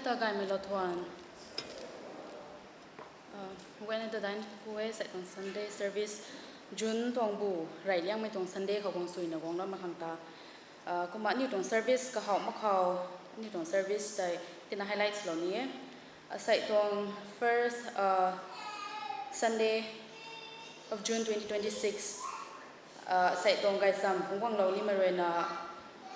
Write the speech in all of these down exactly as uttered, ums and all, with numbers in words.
Ta gaymei lou thuan. Wena ta dain ku e, sei tuang Sunday service, June tuang bu, rey liangmei tuang Sunday khou guang suina guang lamei khang ta. Kumna aniu tuang service kahawh mak khou, aniu tuang service tei tina highlights lou ni e. Asei tuang first Sunday of June twenty twenty-six, asei tuang gaychamv phungc guanglou nimei ruina,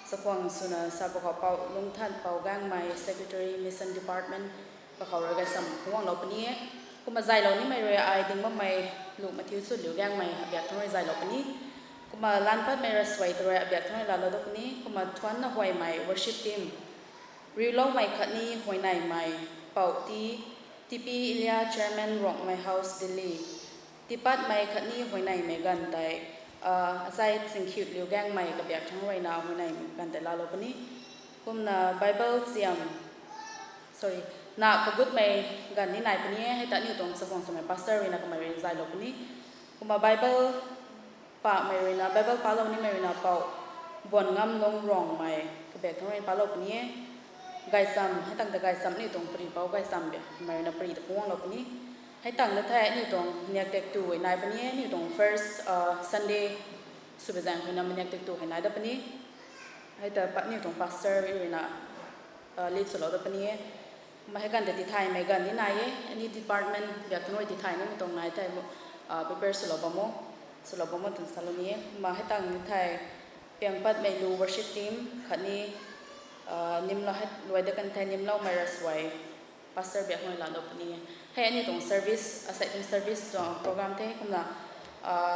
sakhwang swna sa pw khou Pou Lungthan Pou Gangmei, Secretary, Mission Department, kakhou rui gaychamv phungc guanglou puni e. Kumna zaylou nimei rui ai ding bammei Lu Mathiu Chunliu Gangmei, abiak thangc rui zaylou puni. Kumna lan patmei Rasway ta rui abiak thangc rui laalou dat puni. Kumna thuanna huaymei worship team, riuloumei khatni huayneymei Pou T, T P Elia, Chairman, Rongmei House, Delhi. Tipatmei khatni huayneymei ganv tei, asei Singkhiuliu Gangmei, kabiak thangc ruina huayneymei ganv tei laalou puni. Kumna Bible siam, sorry, na kagutmei ganv ni nai puni e, hei ta aniu tuang sakhwang swmei pastor ruina kamei rui zaylou puni. Kumna Bible pamei ruina, Bible palou nimei ruina Pou Buanngamlung Rongmei, kabiak thangc rui palou puni e. Gaychamv, hei tangv ta gaychamv aniu tuang pari Pou Gaychamv Biakmei ruina pari ta phungc guanglou puni. Hei tangv ta thei aniu tuang maniak tek tu hei nai puni e, aniu tuang first Sunday swbi zaeng khou na maniak tek tu hei nai dat puni. Hei ta aniu tuang pastor ruina lead swlou dat puni e. Kumna hei ganv tei tithaymei ganv ni nai e, ani department biak thangc rui tithay nimei tuang nai thei, prepare swlou bam o, swlou bam o twna salou ni e. Kumna hei tangv ni thei piang patmei Lu worship team khatni nimlou hei luai dat kan thei Nimloumei Rasway, pastor biak thangc rui laalou puni e. Hei aniu tuang service, asei tuang service tuang program the. Kumna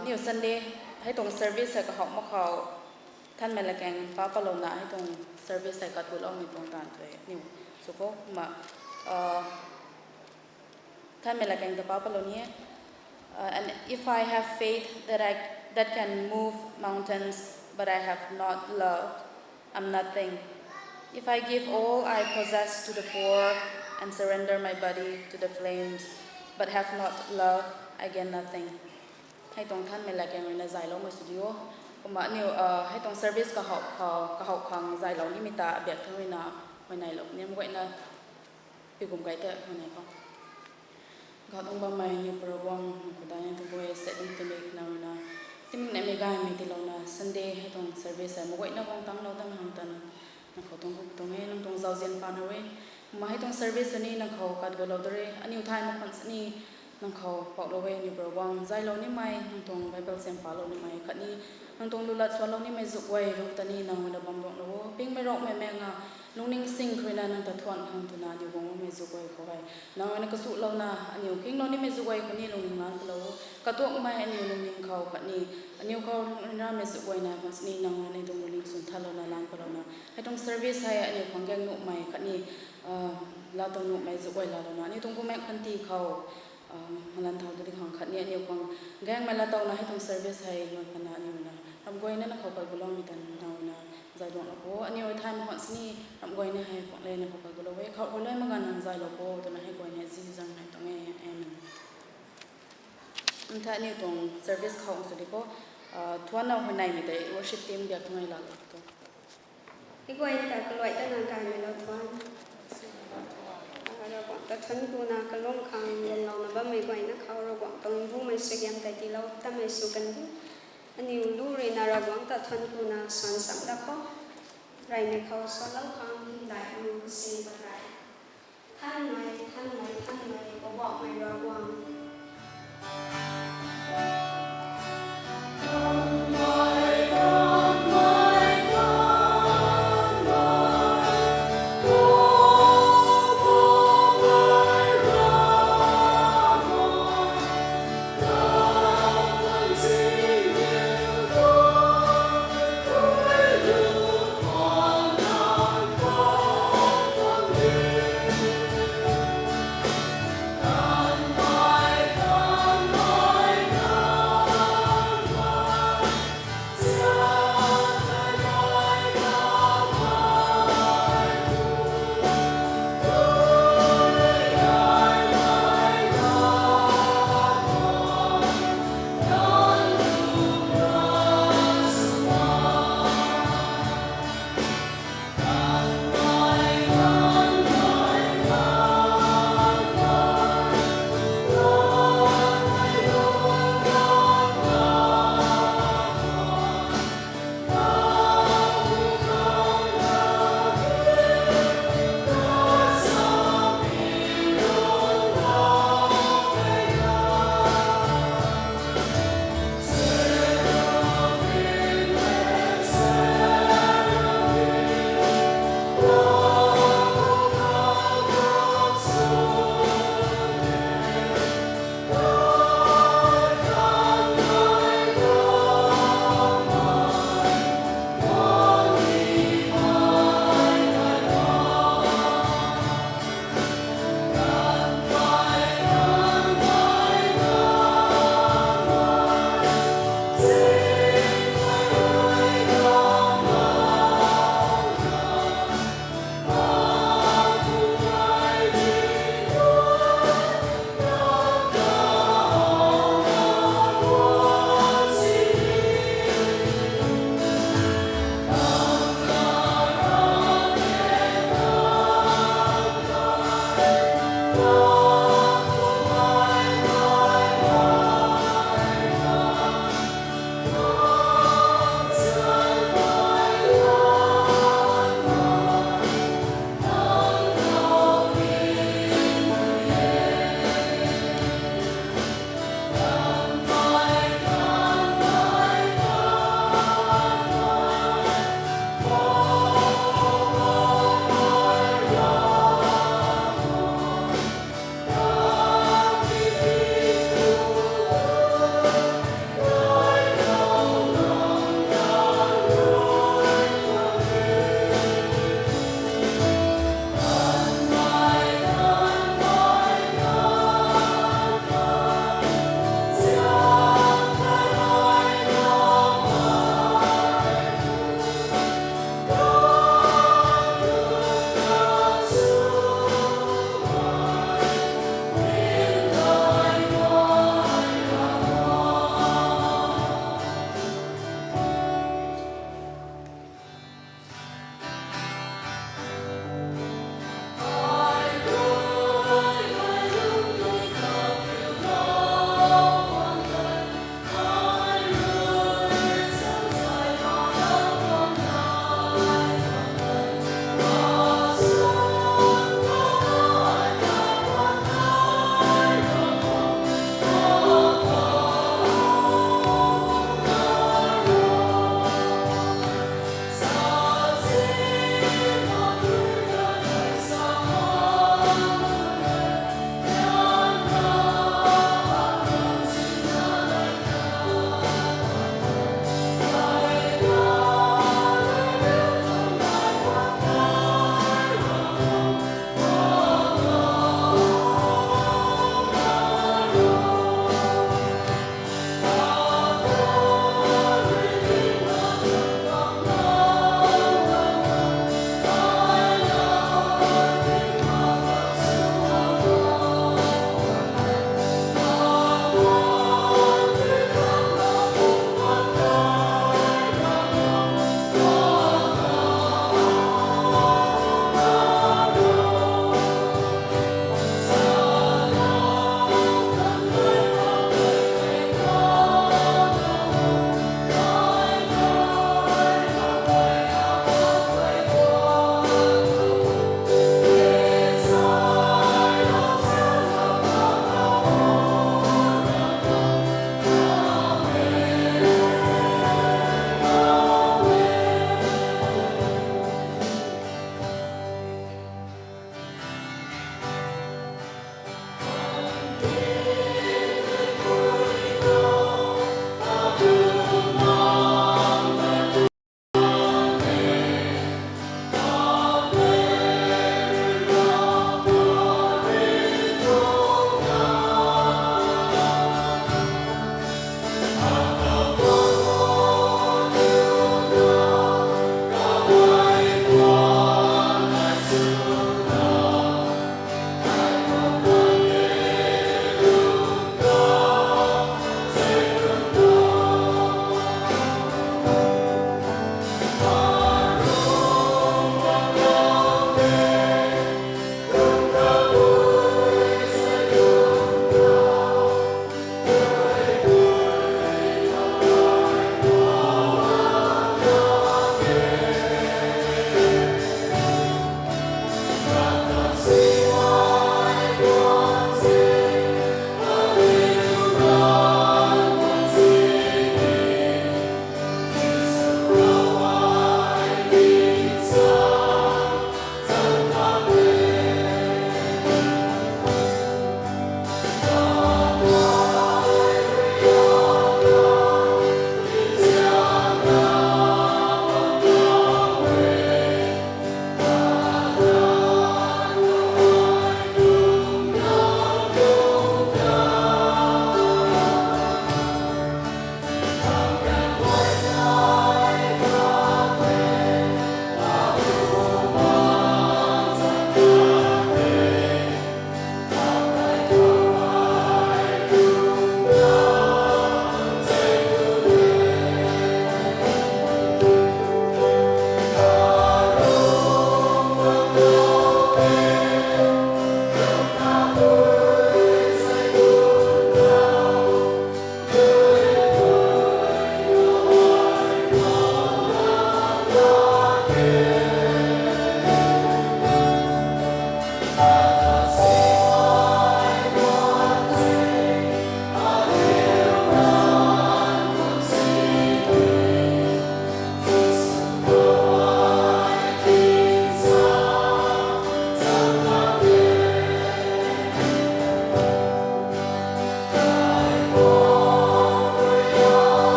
aniu Sunday hei tuang service hei kahawh mak khou Nthanmei Latkaeng ta pa palouna hei tuang service hei katguloumei tuang taanv tei aniu sw khou kumna Nthanmei Latkaeng ta pa palou ni e. And if I have faith that I, that can move mountains, but I have not love, I'm nothing. If I give all I possess to the poor and surrender my body to the flames, but have not love, I gain nothing. Hei tuang Nthanmei Latkaeng ruina zayloumei sw di o. Kumna aniu hei tuang service kahawh khang, kahawh khang zaylou nimei ta abiak thangc ruina huayneylou ni, meic guayna pikum kai tei huayney khou. Gau tuang bammei aniu Pu Ravguang, nang khou daihna tuang guay sei ding tingmik na ruina, tingmik neimei gaymei tiilouna Sunday hei tuang service hei meic guayna guang tangclou dat khang tan nang khou tuang khou tuang e, nang tuang zauzian paan e. Kumna hei tuang service ni nang khou katgualou da re, aniu thay mak khwan sini nang khou paulou e, aniu Pu Ravguang. Zaylou nimei, nang tuang Bible siam palou nimei khatni nang tuang lulat sualou nimei zuk guay ruk ta ni nang ruina bam duanglou o. Pingmei Rongmei Mei nga, lungning sing khou ruina nang ta thuan khang twna aniu guang bammei zuk guay khou hei nang ruina kasulouna aniu kinglou nimei zuk guay khou ni lungning lan palou o. Katuakmei aniu lungning khou khatni aniu khou ryanramei zuk guay nai khang sini nang ruina tuang lungning swn thalouna lan palouna hei tuang service hei aniu khang gaeng nuhmei khatni lattow nuhmei zuk guay laalouna aniu tuang bumaengc panty khou malan thau ta di khang khatni aniu khang gaengmei lattowna hei tuang service hei luan pana aniu ruina ramh guayna nang khou katguloumei tan nang ruina zay duanglou o. Aniu thay mak khwan sini ramh guayna hei puang le nang khou katgulou e, khou guay lei mak ganv nang zaylou o twna hei guayna ziu zaeng hei tuang e. Amen. Ntha aniu tuang service khou sw di khou, thuanna huayneymei tei worship team biak thangc rui laalou tu. Hei guay ta kaluai tana gaymei lou thuan. Ravguangc ta thuanc kuna kalum khang lwmlouna bammei guayna khou Ravguangc tuang mbumei suaihiam tei tiilou tamei sw kan di. Aniu lu ruina Ravguangc ta thuanc kuna swan cham da khou, reymei khou salou khang hymdaih lu sing patmei. Thanmei, thanmei, thanmei, Poubauhmei Ravguangc.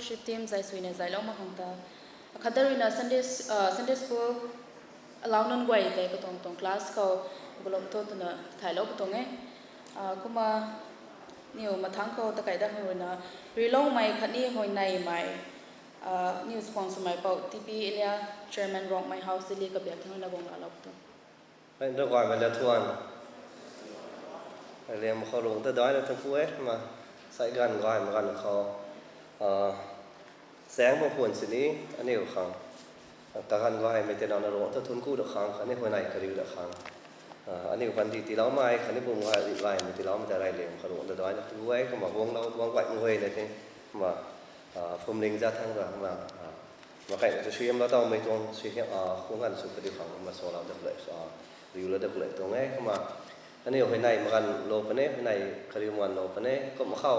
Worship team zai suina zailou mak khang ta. Akhat da ruina Sunday, uh, Sunday school allow nunc guay tei katuang tuang class khou bulom thu twna thailou katuang e. Uh, kumna niw mathangc khou takai da khang ruina riloumei khatni huayneymei, uh, niw skhwang swmei pou T P Elia, chairman Rongmei House Delhi kabiak thangc ruina guang lalou katuang. Hei, ravguaymei lathuan. Hei, liam khou rung ta daina thuancku e, kumna sai ganv gaymei ganv khou, ah, saeng bam khwan sini, aniu khang, ah, kaganv gaymei tei nana rung ta thuancku da khang, khatni huayney kariu da khang. Ah, aniu panty tiiloumei, khatni pum gay ri gaymei tiiloumei ta rey liam khou rung ta daina thuancku e, kumna guanglou, guang guay mei guay na the, kumna, ah, phuamling zat thangc ra, kumna, ah, makaina tu suaihiamlou tawmei tuang, suaihiam, ah, khung ganv sw kariu khang, kumna salou da kule, ah, riulou da kule tuang e, kumna aniu huayney maganv lou puni, huayney kariu maganv lou puni, kum khou,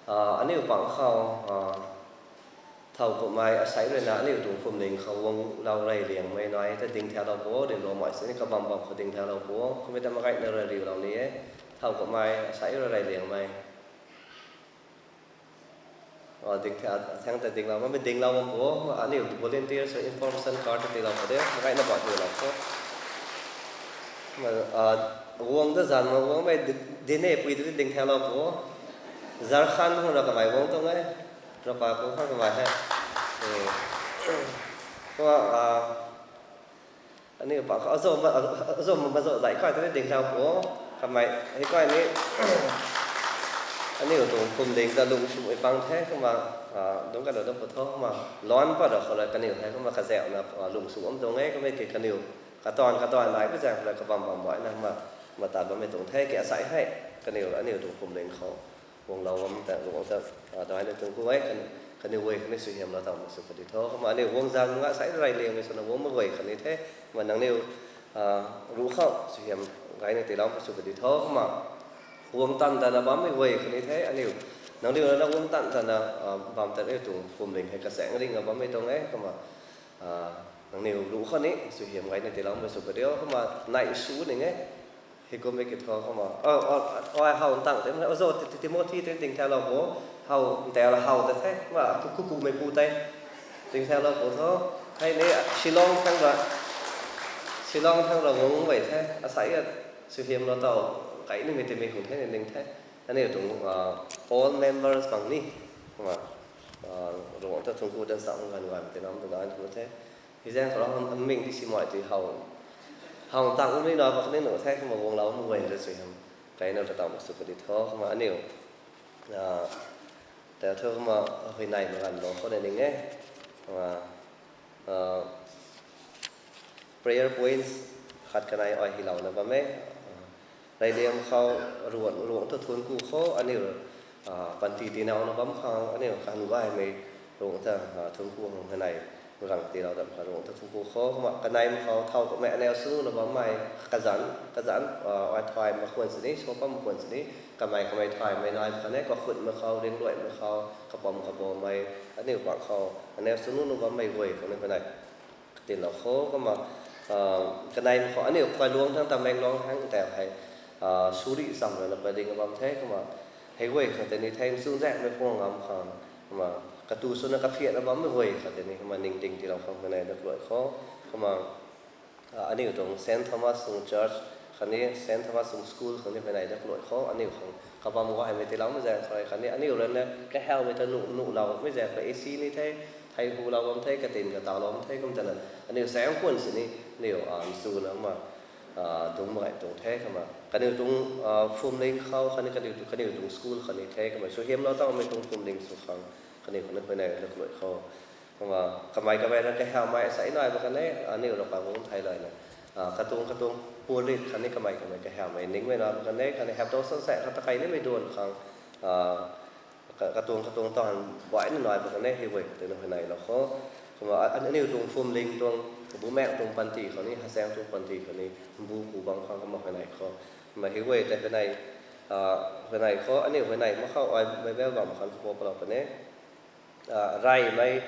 ah, aniu pang khou, ah, thow kumhmei asei ruina aniu tuang phuamling khou guanglou rey liangmei nai ta dingthaulou pu, dingloumei sini kabam bam khou dingthaulou pu, kummei ta makaina rey riulou ni e, thow kumhmei asei rui rey liangmei. Ah, dingtha-, thangc ta dinglou, mami dinglou bam pu, aniu volunteers rui information card ta tiilou pu de, makaina ba tiilou pu. Ma, ah, guang ta zanc ma guangmei di-, dinc e pui tu dingthaulou pu. Zarkhan khang ra kamei guang tuang e, rapa ku khang kamei he. Eh. Kumna, ah, aniu pa khou azam ma, azam ma mazou zai kai tu ni dingthau pu. Kamei, hei kai ni, aniu tuang phuamling ta lung swmei pang the, kumna, ah, dungc kalou da pu tho, kumna, luan pat ra khou la kaniw hei, kumna kazauhna, ah, lung sw bam tuang e, kummei ki kaniw, katuan, katuan nai pu zaeng khou la kabam bam baihna, kumna, kumna tat bammei tuang the, ki asei hei, kaniw, aniu tuang phuamling khou guanglou bam ta, guang ta, ah, daina thuancku e, kan-, kaniw guay khatni suaihiamlou tawmei sw kadi tho, kumna aniu guang zang nga asei rey liangmei swna guangmei guay khatni the, kumna nangniw, ah, ruc khou suaihiam gayna tiiloumei sw kadi tho, kumna guang tan tana bammei guay khatni the, aniu, nangniw rana guang tan tana, ah, bam ta aniu tuang phuamling hei kasaeng ringna bammei tuang e, kumna, ah, nangniw ruc khou ni suaihiam gayna tiiloumei sw kadi o, kumna nai sw ning e. Hei kummei ki thu kumna, o, o, o, hei how ntang tei, o, zo, Ti-, Ti-, Timothy tei dingthaulou pu, how, ntau la how ta the, kumna, ku, ku, kumei pu tei, dingthaulou pu tho, hei ni, Shillong thangc ra, Shillong thangc ra guang guay the, asei a, suaihiamlou taw, kai nimei timei khang the ni ning the, aniu tuang, ah, all members bang ni, kumna, ah, rung ta thuancku dan sa ganv gaymei tei nam tu dan tu the. Hei zaeng khou la, aming ti simei ti how, how ntang ni na bak ni nu the, kumna guanglou mei guay ta suaihiam gayna ta tawmei sw kadi tho, kumna aniu, ah, ta thu kumna huayney maganv lou khou na ning e, kumna, ah, prayer points khat kanei ai hylouna bam e. Reyliam khou ruan, ruang ta thuancku khou aniu, ah, panty tiinouna bam khang aniu kaganv gaymei ruang ta, ah, thuancku khang huayney maganv tiilou dam khang ruang ta thuancku khou, kumna kaneimei khou thow kumhmei aniu swnuhna bammei kazanc, kazanc, ah, ai thay mak khwan sini, sw pam mak khwan sini, kamei kamei thaymei nai khatni kakhunmei khou, ringluaimei khou, kapam kabamei, aniu pang khou aniu swnuhna bammei guay khang ni huayney katinlou khou, kumna, ah, kaneimei khou aniu Kailuang thangc Tamenglong thangc tei hei, ah, suri cham rana pading bam the, kumna hei guay khang tei ni the, chuzaenghmei khwang ngam khang, kumna katu swna kaphiatna bammei guay khang tei ni, kumna ningting tiilou khang huayney da kaluai khou, kumna, ah, aniu tuang Saint Thomas tuang Church khatni Saint Thomas tuang School khang ni huayney da kaluai khou, aniu khang kabam gaymei tiiloumei zaeng khou rui khatni aniu rana kahawmei ta nuh, nuhloumei zaeng khou rui A C ni the, thei hulou bam the, katin katawlou bam the, kum tana aniu saeng khwan sini, aniu, ah, nchuna kumna, ah, dungc mak gay tuang the, kumna kaniw tuang, ah, phuamling khou khatni kaniw tu, kaniw tuang school khatni the, kumna suaihiamlou tawmei tuang phuamling sw khang kaniw khang ni huayney da kaluai khou, kumna kamei kamei rui kahawmei asei nai bak khatni aniu rui kaguang thei layna, ah, katuang katuang pulpit khatni kamei kamei kahawmei ningmei nai bak khatni khatni haptou sansaek khou takai nimei duan khang, ah, ka-, katuang katuang taanv baihna nai bak khatni hei guay khou tei na huayneylou khou, kumna a-, aniu tuang phuamling tuang, bumaengh tuang panty khou ni, hasaeng tuang panty khou ni, mbu ku bam khang kumna huayney khou, kumna hei guay tei huayney, ah, huayney khou aniu huayney mak khou ai Bible bam khang khou palou puni. Ah, reymei,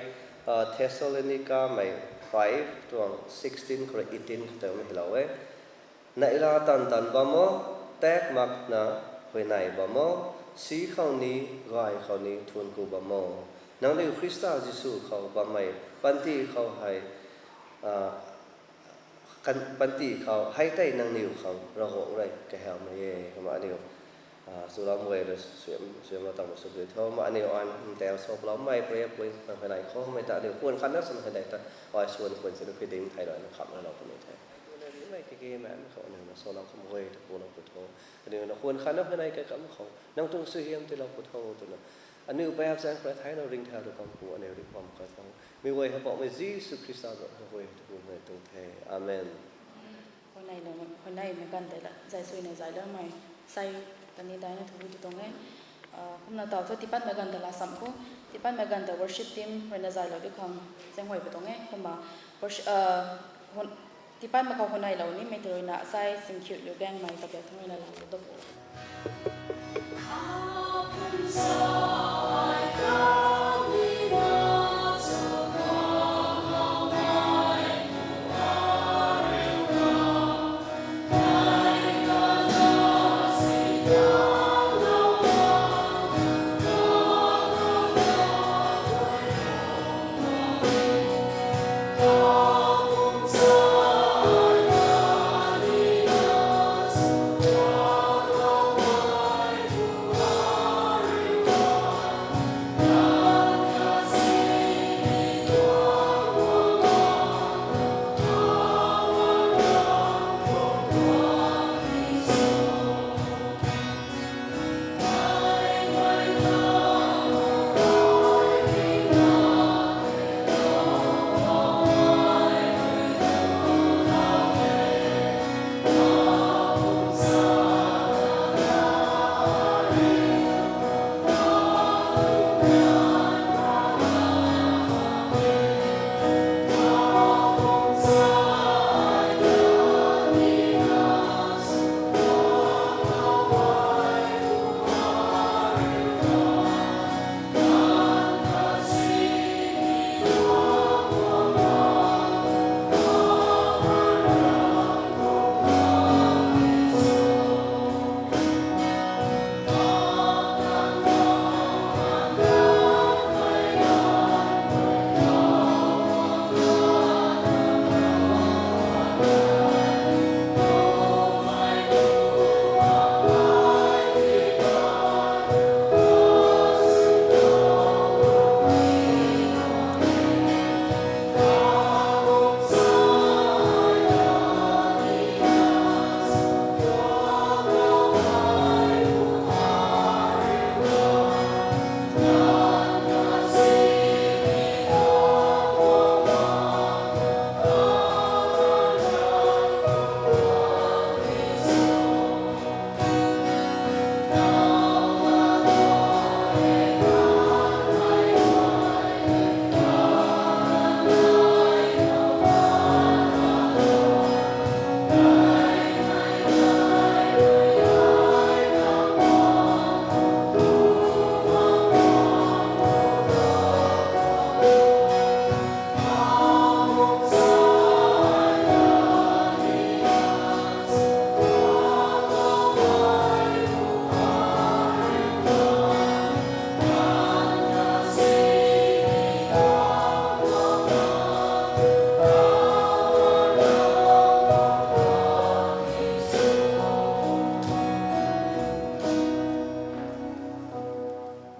ah, Thessalonikamei five tuang sixteen khou rui eighteen khou tei kumna hylou e. Neihla tan tan bam o, tak makna huayney bam o, si khou ni, gay khou ni thuancku bam o. Nangniw Khrista Jisu khou bammei panty khou hei, a, kan, panty khou hei tei nangniw khou Ravguangc rui kahawmei e. Kumna aniw, a, swlou guay rui suaihiam, suaihiamlou tangmei sw pui tho. Kumna aniw ai, mm, tei sw paloumei prayer point khou hei nai khou mei ta aniw khwan khat na swn hei dei ta, ai swan khwan sini khui ding thei rui na khamlou puni the. Aniw na ringmei kage mei khou aniw na salou kham guay ta kulou pui tho. Aniw na khwan khat na hei nai kaikham khou nang tuang suaihiam tiilou pui tho twna aniw peyap zaeng khou rui thei na ringcthau tu khang pu aniw ringh bam khat khou mei guay hei Poubauhmei Jisu Khrista rui na guay ta kumna tuang the. Amen. Huayneylou, huayneymei ganv tei la zay suina zayloumei sai kani daina thu tu tuang e. A, kumna taw thu tiipatmei ganv ta la sam khou, tiipatmei ganv ta worship team rui na zaylou di khang zaenghuay pui tuang e. Kumna worship, a, hun-, tiipatmei khou huayneylou nimei tei rui na asai singkhiu liu gaengmei ta biak thang rui na laa tu dou.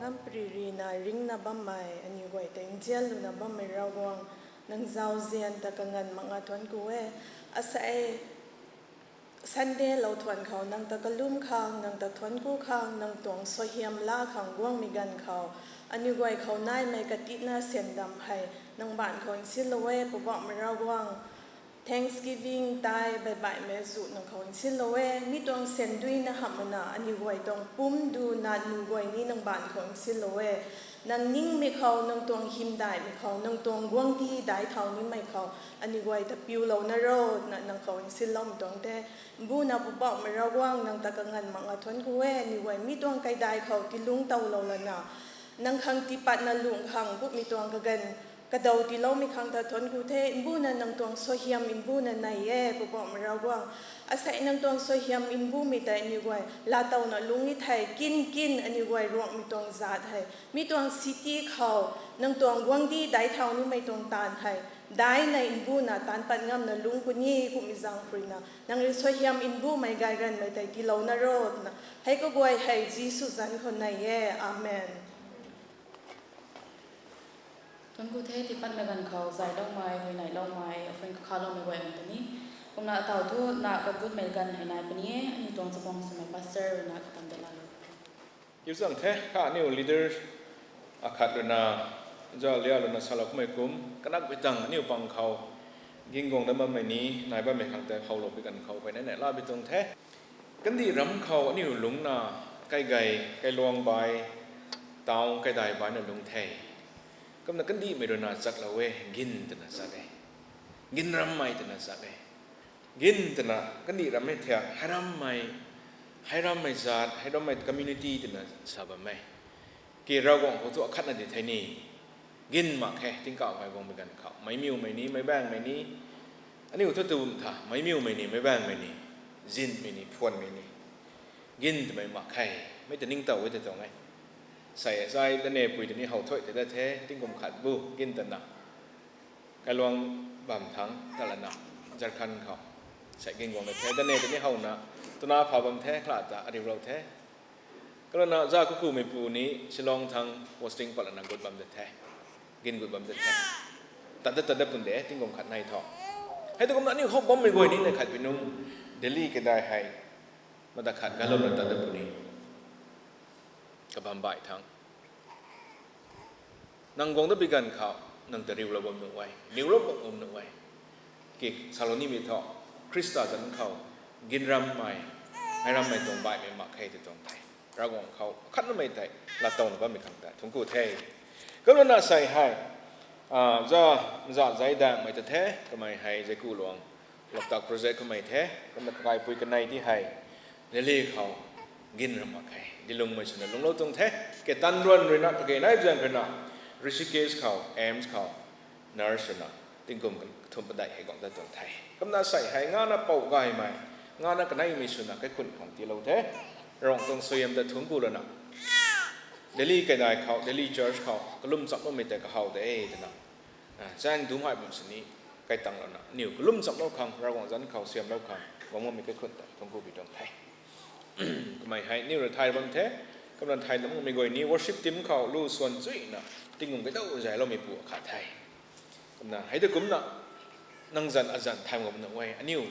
Ngampariri na ringna bammei, aniw guay ta nzianluna bammei Ravguangc, nang zauzian ta kanganv mak nga thuanc ku e. Asei Sunday lou thuan khou nang ta kalum khang, nang ta thuanc ku khang, nang tuang suaihiam laa khang guangmei ganv khou, aniw guay khou naimei katitna syandam hei nang baanc khou nsinlou e, Poubauhmei Ravguangc. Thanksgiving tei baibaihmei zu nang khou nsinlou e, mi tuang sandui na hamh mana aniw guay tuang pumc duna nu guay ni nang baanc khou nsinlou e. Nang ningmei khou, nang tuang hymdaihmei khou, nang tuang guangcdic daic thau nimei khou aniw guay ta piulouna ro twna nang khou nsinloumei tuang the. Mbuna Poubauhmei Ravguangc, nang ta kanganv mak nga thuanc ku e, aniw guay mi tuang kaidai khou tiilungc towlou lana, nang khang tiipatna lungh khang kummei tuang kaganv Kadaw tiiloumei khang ta thuanc ku the. Mbuna nang tuang suaihiam mbuna nai e, Poubauhmei Ravguangc. Asei nang tuang suaihiam mbumei tei aniw guay laatowna lungc e thei, kin kin aniw guay Ruangmei tuang zaat hei, mi tuang city khou nang tuang guangcdic daic thau nimei tuang taanv hei, daina mbuna taanc pat ngamna lungc puni kummei zaeng khou ruina nang rui suaihiam mbumei gayranmei tei tiilouna ro twna hei kaguay hei Jisu zanc khou nai e. Amen. Thuanc ku the. Tiipatmei ganv khou zayloumei, huayneyloumei, offering kakhatloumei guay nunc ta ni. Kumna ataw thu na katgutmei ganv hei nai puni e, aniw tuang chabuang swmei pastor ruina katam de lalo. Kiu zang the, kha aniw leader akhat ruina, zalialouna salou kummei kum, kanakpui tang aniw pang khou, ginguang dat bammei ni, nai bammei khang tei howlou pi ganv khou, huayney nai la pi tuang the. Kandih ram khou aniw lungcna, kaigei, kailuang bai, town kaidai baina lungc the. Kumna kandihmei ruina chaklou e, gin twna chak e. Gin rammei twna chak e. Gin twna kandih ram e thiak, heirammei, heirammei zaat, heirammei community twna sa bam e. Ki Ravguangc khou thu akhatna di the ni. Gin mak khe, tingkauh kai guangmei ganv khou. Meicmiwmei ni, meicbaengmei ni. Aniu thu tu tha, meicmiwmei ni, meicbaengmei ni, zinmei ni, phuanmei ni. Gin twmei mak khe, mei ta ningtow e ta tuang e. Sei zai danepui ta ni how thuay tei dat the, tingkum khat bu, gin twna. Kailuang bam thangc, talana, Jharkhand khou. Sei ginguang dat the, dane ta ni howna, twna pha bam the, khala ta, ariulou the. Kalana za kukumeipu ni Shillong thang posting patlana gut bam dat the. Gin gut bam dat the. Tat dat tat dat pun de, tingkum khat nai tho. Hei tu kumna aniu how bammei guay ni nai khat pi nung, Delhi kadai hei, mata khat galouna tat dat puni. Kabam bai thangc. Nang guang dat pi ganv khou, nang ta riulou bam nuh e, niulou bam nuh e. Ki salou nimei thu, Khrista zanc khou, gin rammei, hei rammei tuang baihmei mak khe tw tuang the. Ravguangc khou, khatnamei tei, laatowna bammei khang tei, thuanc ku the. Kumna sei hei, a, za, za zai dangmei ta the, kamei hei zai ku luang, Loktak project kamei the, kumna kakaipui kanei ti hei, Delhi khou, gin ram mak khe, dilungmei swna lungclou tuang the, ke tan ruan ruina, kage nai zan ruina, Rishikesh khou, AIIMS khou, nurse swna, tingkum kathumh padeih hei guang dat tuang the. Kumna sei hei ngana pou gaymei, ngana kaneimei swna kaikhun khang tiilou the, Ravguangc tuang suaihiam ta thuanc ku lana. Delhi kaidai khou, Delhi church khou, kalum chamloumei tei kahow de twna. A, zaeng dungc hei bam sini, kai tang lana, aniu kalum chamlou khang, Ravguangc zanc khou siamlou khang, guang bammei kaikhun ta, thuanc ku pi tuang the. Kamei hei, aniu rui thay bam the, kumna thay lam mei guay ni, worship team khou, lu swan chuina, tingkum kaidau zayloumeipu akhat the. Kumna, hei ta kumna, nang zanc azanc thay bam nuh e, aniu,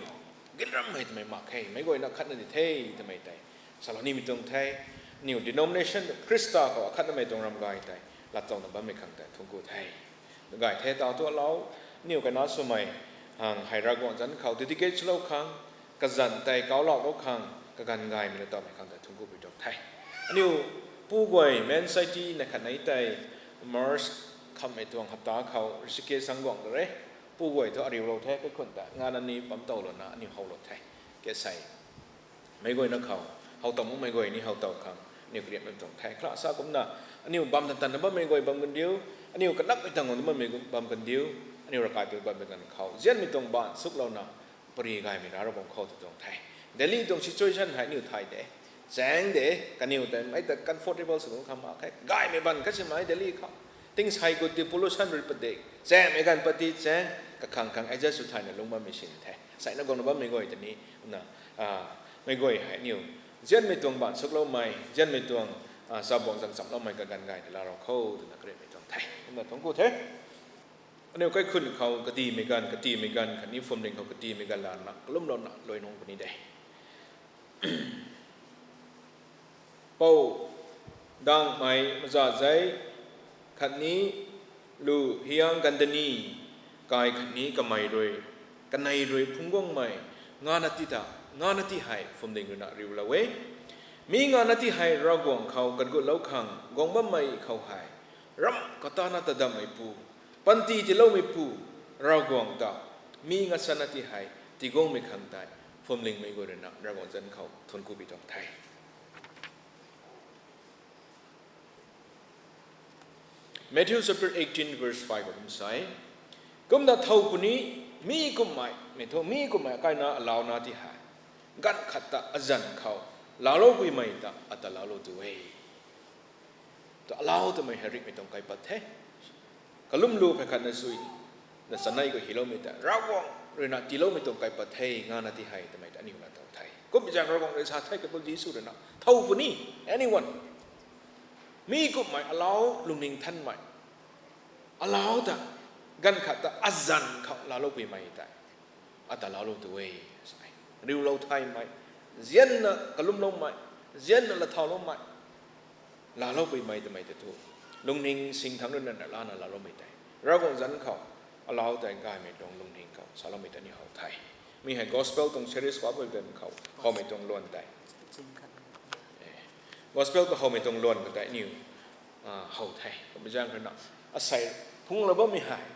gin rammei twmei mak khe, meic guayna khatna di the, twmei tei. Salou nimei tuang the, aniu denomination, Khrista khou akhatnamei tuang ram gay tei, laatowna bammei khang tei, thuanc ku the. Gay the taw thu alou, aniu kaina swmei, hang hei Ravguangc zanc khou dedicate swlou khang, kazanc tei kauloulou khang, kaganv gaymei na tawmei khang tei thuanc ku pi tuang the. Aniu pu guay, men saiti na khat nei tei, March khamhmei tuang hapta khou Rishikesh sang guang da re. Pu guay thu ariulou the, kaikhun ta, ngana ni pam tow lana, aniu howlou the. Ke sei. Meic guayna khou, how tow makmei guay ni how tow khang, aniu kariatmei tuang the. Khala sa kumna, aniu bam tan tanna bammei guay bam kandiu, aniu kanakmei tang guangna bammei gu-, bam kandiu, aniu ravkai tu bammei ganv khou, zianmei tuang baanv suklouna, pary gaymei na Ravguangc khou tw tuang the. Delhi tuang situation hei aniu thay de. Chaeng de, kaniw tei mei ta comfortable sw khang mak khe. Gaymei baan khat simei Delhi khou. Tingsei khou ti pollution rui padik. Chaengmei ganv pati chaeng, kakhang khang adjust sw thayna lungc bammei sin the. Seina guangna bammei guay ta ni, na, a, mei guay hei aniu. Zianmei tuang baanv sukloumei, zianmei tuang, a, chabuang zang chamloumei kaganv gay ni laa rou kho, twna kariatmei tuang the. Kumna thuanc ku the. Aniu kaikhun khou kadimei ganv, katimei ganv, khatni phuamling khou katimei ganv lana, kalumlouna, luai nung puni de. Pou, dangmei, mazazei, khatni, lu, hiang, gandani, kai khatni kamei rui, kanei rui phungc guangmei, ngana ti ta, ngana ti hei phuamling ruina riulou e. Mi ngana ti hei Ravguangc khou katgutlou khang guang bammei khou hei, ram katana tadammeipu, panty tiiloumeipu, Ravguangc ta, mi ngana ti hei, tiguangmei khang tei, phuamlingmei guay ruina, Ravguangc zanc khou, thuanc ku pi tuang the. Matthew chapter eighteen verse five kum sa e, kumna thow puni, mi kumhmei, mei thu mi kumhmei akaina alauna ti hei, ganv khat ta azanc khou laalou puimei ta ata laalou tu e. Ta alau twmei hei ringhmei tuang kaipat the. Kalumlu phey khatna sui, na chanei khou hyloumei ta, Ravguangc ruina tiiloumei tuang kaipat the, ngana ti hei twmei ta aniu na tow the. Kummei zaeng Ravguangc rui sa the, Kaipouc Jisu ruina, thow puni, anyone. Mi kumhmei alau lungning thanmei, alau ta, ganv khat ta azanc khou laalou puimei tei ata laalou tu e. Riulou thaymei, nzianna kalumloumei, nzianna lathauloumei, laalou puimei twmei ta thu, lungning sing thangc ruina lana laaloumei tei, Ravguangc zanc khou alau tei gaymei tuang lungning khou saloumei ta aniu how the. Mi hei gospel tuang series pa bui ganv khou howmei tuang luan tei, gospel khou howmei tuang luan khou tei aniu how the. Kummei zaeng ruina, asei phungclou bammei hei,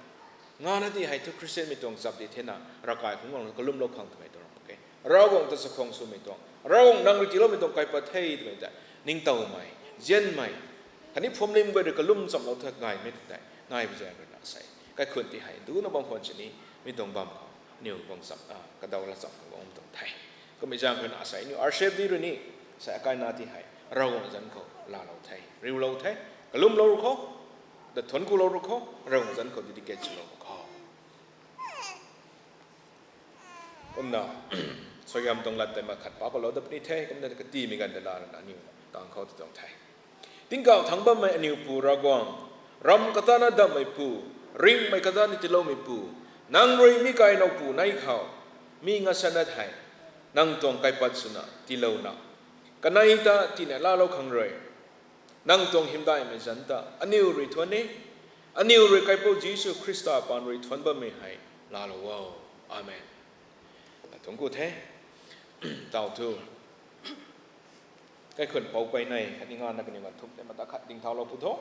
ngana ti hei thu Khristianmei tuang chap di thena, ravkai phungc guang kalumlou khang twmei tuang ram mak khe. Ravguangc ta chakhwang swmei tuang, Ravguangc nang rui tiiloumei tuang kaipat the twmei tei ningtowmei, nzianmei, khatni phuamling guay rui kalum chamlou tha gaymei tei nai pu zaeng ruina asei kaikhunc ti hei duna bam khwan sini, mi tuang bam khou aniu bang cham, kadaw la cham khou guang tuang the. Kummei zaeng ruina asei aniu R C F D rui ni, asei akaina ti hei Ravguangc zanc khou laalou the, riulou the, kalumlou ru khou, da thuanc kulou ru khou, Ravguangc zanc khou dedicate swlou ru khou. Kumna, suaihiam tuang lat tei mak khat pa palou dat puni the, kumna katimei ganv tei lana aniu tang khou ti tuang the. Tingkauh thangc bammei aniu Pu Ravguangc, ram katana dammeipu, ringhmei katana tiiloumeipu, nang rui mi kainoupu nei khou, mi ngasana hei nang tuang kaipat swna tiilouna, kanei ta tina laalou khang rui, nang tuang hymdaihmei zanc ta aniu rui thuanc e, aniu rui Kaipouc Jisu Khrista paan rui thuanc bammei hei laalou o. Amen. Thuanc ku the. Taw thu, kaikhunc pou pey nei khatni ngana kaniw ganv thuk tei mata khat dingthaulou pu tho.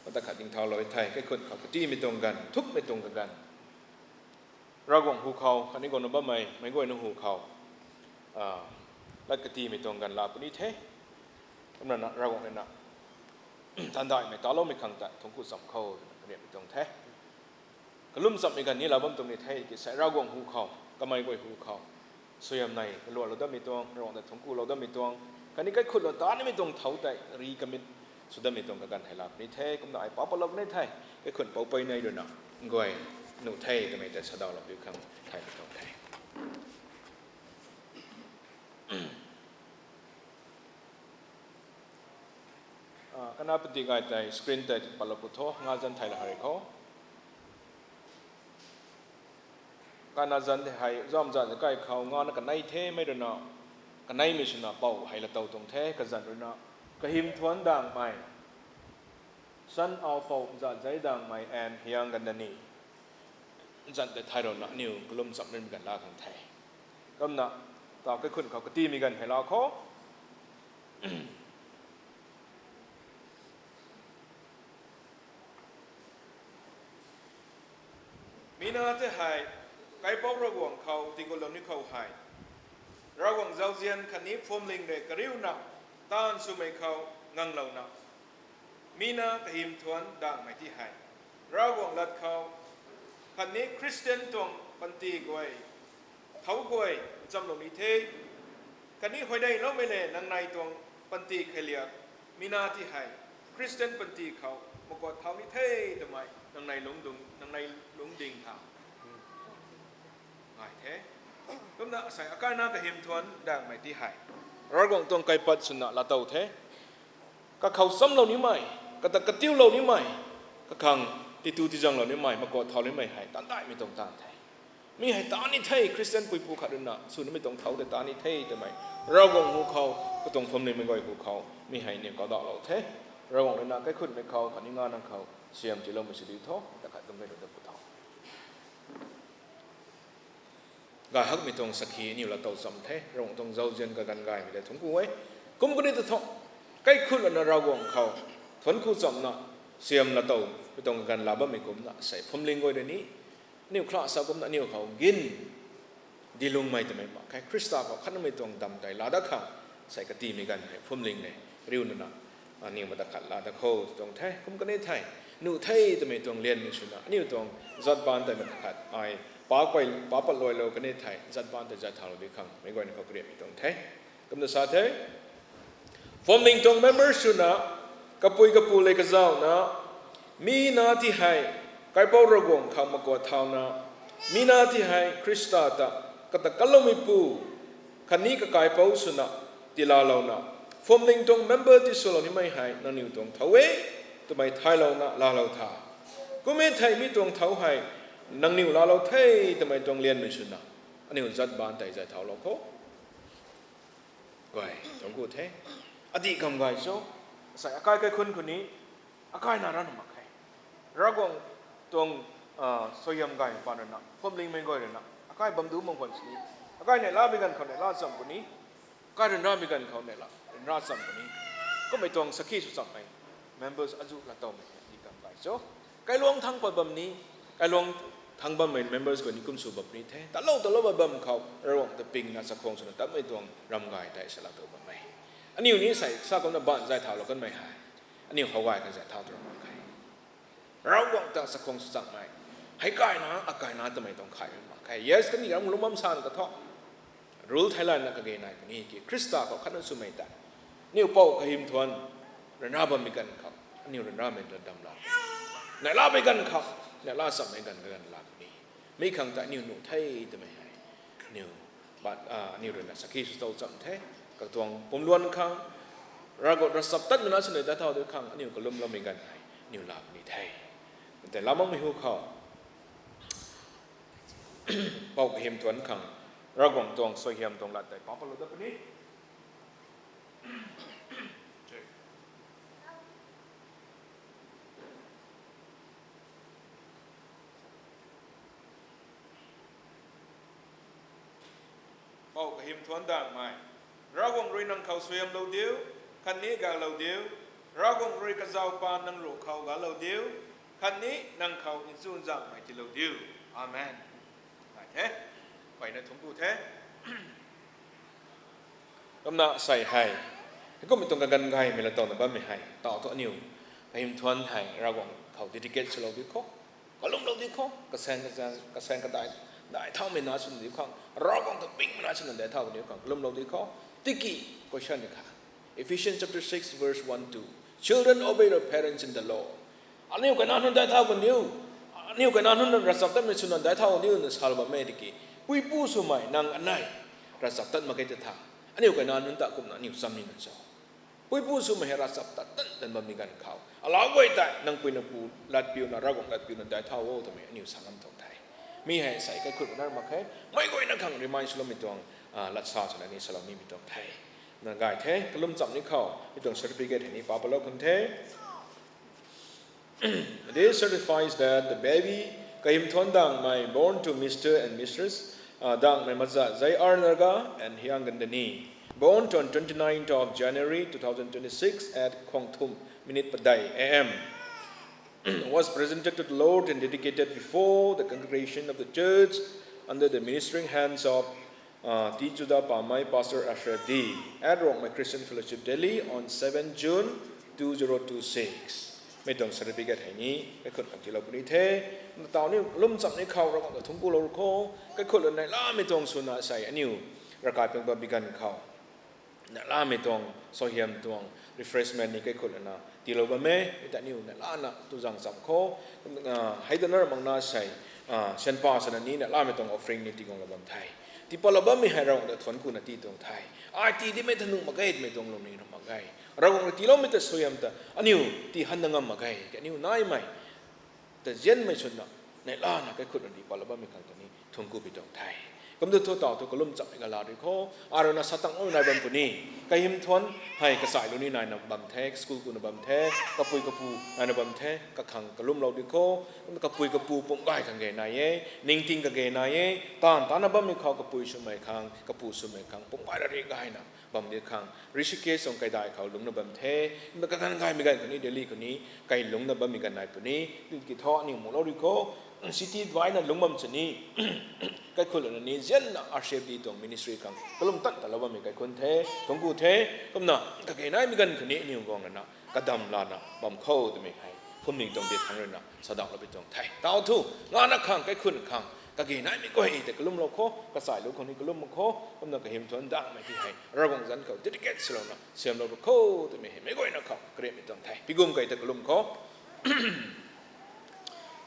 Mata khat dingthaulou the, kaikhunc khou katimei tuang ganv, thukmei tuang kaganv, Ravguangc hu khou khatni guangna bammei meic guayna hu khou lat katimei tuang ganv laa puni the. Kumna na Ravguangc ruina taanv daihmei taloumei khang ta thuanc ku cham khou twna kariammei tuang the. Kalum chammei ganv ni laa bam tuang ni the, tisei Ravguangc hu khou, kamei guay hu khou, suaihiam nei kaluatlou datmei tuang, Ravguangc ta thuanc kulou datmei tuang, khatni kaikhunc lou tanimei tuang thow tei recommit sw datmei tuang kaganv hei laa puni the. Kumna ai pa palou ni the, kaikhunc pou pey nei ruina guay nuh the twmei tei sadawlou piu khang thaymei tuang the. Kana padik gay tei screen tei palou pu tho, nga zanc thei la hei khou. Kana zanc tei hei zam zan zakai khou ngana kanei themei ruina, kaneimei swna pou hei laa tow tuang the, kazanc ruina, kahym thuanc dangmei, San Ao Pou Zazei Dangmei and Hiang Gandani zanc tei thaylouna aniu kalum cham rimei ganv laa khang the. Kumna, taw kaikhunc khou katimei ganv hei laa khou. Mi na tei hei, Kaipouc Ravguangc khou tingkutlou ni khou hei, Ravguangc zauzian khatni phuamling rui kariuna, taanv swmei khou nganglouna, mi na kahym thuanc dangmei ti hei, Ravguangc lat khou khatni Khristian tuang panty guay, thow guay nchamlou ni the. Khatni huayneyloumei le nangnei tuang panty kheiliak, mi na ti hei, Khristian panty khou makuat thau ni the twmei nangnei lungdung, nangnei lungding tha ngai the. Kumna asei akaina kahym thuanc dangmei ti hei, Ravguangc tuang kaipat swna laa tow the. Kakhou chamlou nimei, kata katiulou nimei, kakhang titu tizanglou nimei, makuat thau nimei hei taanv daihmei tuang taanv the. Mi hei taanv ni the, Khristian puipu khat ruina sw nimei tuang thow tei taanv ni the twmei, Ravguangc hu khou, katuang phuamlingmei guay hu khou mi hei niw kau dahlou the. Ravguangc ruina kaikhunmei khou khatni ngana khou suaihiam tiiloumei sw diu tho, ta khat tuang gaylou dat pu tho. Gay hakmei tuang sakhi aniu laa tow cham the, Ravguangc tuang zauzian kaganv gaymei tei thuanc ku e. Kum kani ta thu, kaikhunc lana Ravguangc khou thuanc ku chamna, suaihiam laa tow mei tuang kaganv laa bammei kumna, asei phuamling guay rui ni, aniu khrasa kumna aniu khou gin dilungmei twmei mak khe, Khrista khou khatnamei tuang dam tei laa dat khang, asei katimei ganv hei phuamling nei riuna na, Aniu mata khat la da kho tuang the, kum kani thei. Nuh the twmei tuang lianmei swna, aniu tuang zat baan tei mata khat ai, pa, pa patluailou kani thei, zat baan tei zat thaulou di khang, meic guayna khou kariammei tuang the. Kumna sa the, phuamling tuang member swna, kapui kapu le kazauhna, mi na ti hei, kaipouc Ravguangc khang makuat thauna, mi na ti hei, Khrista ta, kata kaloumeipu, khatni kakaipouc swna, tilalouna, phuamling tuang member ti swlou nimei hei, nangniw tuang thou e, twmei thaylouna, laalou tha. Kum e thei mi tuang thou hei, nangniw laalou the, twmei tuang lianmei swna, aniu zat baan tei zat thaulou kho. Guay, tuang ku the. Adih kam gay cho. Sai akai kaikhun khou ni, akai na rana mak khe. Ravguangc tuang, suaihiam gay pan rana, phuamlingmei guay rana, akai bam du mak pan sini, akai neihlamei ganv khou neihla cham puni, akai ryanramei ganv khou neihla ryanra cham puni. Kummei tuang sakhi sw chammei members azuh latowmei hei adih kam gay cho. Kailuang thangc pat bam ni, kailuang thangc bammei members khou ni kum sw bam puni the. Talou talou pat bam khou Ravguangc ta pingna chakhwang swna tatmei tuang ram gay tei sa latow bam e. Aniu ni sai sa kumna baan zay thaulou kanmei hei, aniu how gay kan zay thau tu ram mak khe. Ravguangc ta chakhwang sw chakmei, hei kaina, akaina twmei tuang khay mak khe. Yes, kaniw ram lungc bam san ka thu, rule theilayna kage nai puni ki Khrista khou khatna swmei tei, aniu pou kahym thuanc ryanra bammei ganv khou, aniu ryanramei ta dam la, neihlamei ganv khou, neihla chammei ganv kaganv la puni. Mi khang ta aniu nuh the twmei hei, aniu, aniu ruina sakhi sw tow cham the. Katuang pumluan khang, Ravguangc ravchaptatmei na swna dai thau di khang aniu kalumloumei ganv hei aniu la puni the. Tei lamangmei hu khou, pou kahym thuanc khang, Ravguangc tuang suaihiam tuang lat tei pa patlou dat puni. Pou kahym thuanc dangmei, Ravguangc rui nang khou suaihiamlou diu, khatni galou diu. Ravguangc rui kazauh paan nang ruh khou galou diu, khatni nang khou nchunzanghmei tiilou diu. Amen. Nai the, mpeyna thuanc ku the. Kumna sei hei, heikummei tuang kaganv gaymei latowna bammei hei tau thu aniu kahym thuanc hei Ravguangc khou dedicate swlou di khou, kalumlou di khou, kasaeng kadai, daih thaumei na swna di khang, Ravguangc ta pingmei na swna dai thau di khang kalumlou di khou. Tiki question ni kha, Ephesians chapter six verse one, two, Children, obey your parents in the Lord. Aniu kaina nunc dai thau kaniw, aniu kaina nunc ravchaptatmei swna dai thau kaniw na salou bammei tiki, puipu swmei nang anei ravchaptat mak khe ta tha, aniu kaina nunc ta kumna aniu cham nina cho? Puipu swmei hei ravchaptat tan tan bammei ganv khou, alau guay tei nang pui nang pu latpiuna, Ravguangc latpiuna dai thau o twmei aniu sa ngam tuang the. Mi hei sei kaikhut na mak khe, meic guayna khang remind swloumei tuang latsa swna ni salou nimei tuang the. Na gay the, kalum cham ni khou mi tuang certificate hei ni pa patlou khang the. This certifies that the baby, kahym thuanc dangmei, born to Mister and Missus Dangmei Maza J R Naga and Hiang Gandani, born on twenty-ninth of January two thousand twenty-six at khwang thum minute padeih A M, was presented to the Lord and dedicated before the congregation of the church under the ministering hands of T Juda Pamei, Pastor Ashraf D, at Rongmei Christian Fellowship, Delhi, on seventh June two zero two six. Mi tuang certificate hei ni kaikhut khang tiilou puni the. Tau ni lum cham ni khou Ravguangc ta thuanc kulou khou, kaikhut lana neihlamei tuang swna sei aniu ravkai pang bammei ganv khou neihlamei tuang suaihiam tuang refreshment ni kaikhut lana tiilou bam e. Mi ta aniu neihlana tu zang cham khou, hei dana ram makna sei, sianpa swna ni neihlamei tuang offering ni tiguanglou bam the. Tiipatlou bammei hei Ravguangc ta thuanc kuna tii tuang the. Ai tii dimei tha nuh mak ge twmei tuang lungning ram mak ge. Ravguangc rui tiiloumei ta suaihiam ta aniu tii hanna ngam mak ge. Aniu naimei ta zianmei swna neihlana kaikhut lana tiipatlou bammei khang ta ni thuanc ku pi tuang the. Kumtu thu tau thu kalum chammei gala rui khou, aruna satang o nai bam puni. Kahym thuanc hei kachailou ni naina bam the, school kuna bam the, kapui kapu naina bam the, kakhang kalumlou di khou, kapui kapu pum gay khang ge nai e, ningting kage nai e, taanv tana bammei khou kapui swmei khang, kapu swmei khang pum gay rari gayna bam di khang Rishikesh tuang kaidai khou lungcna bam the. Kumna kaganv gaymei ganv khou ni Delhi khou ni kai lungcna bammei ganv nai puni. Tiki thu aniu mulou rui khou, city baina lungc bam sini kaikhut lana ni zianna R C F D tuang ministry khang kalum tan talou bammei kaikhun the, thuanc ku the. Kumna kage naimei ganv khou ni aniu guang lana kadam lana bam kho twmei hei phuamling tuang di thangc ruina sadauhlou pui tuang the. Tau thu, ngana khang, kaikhun khang, kage naimei guay tei kalumlou kho, kachailu khang ni kalum kho, kumna kahym thuanc dangmei ti hei Ravguangc zanc khou dedicate swlouna siamlou kho twmei hei meic guayna khou kariamhmei tuang the. Pigum kei ta kalum kho.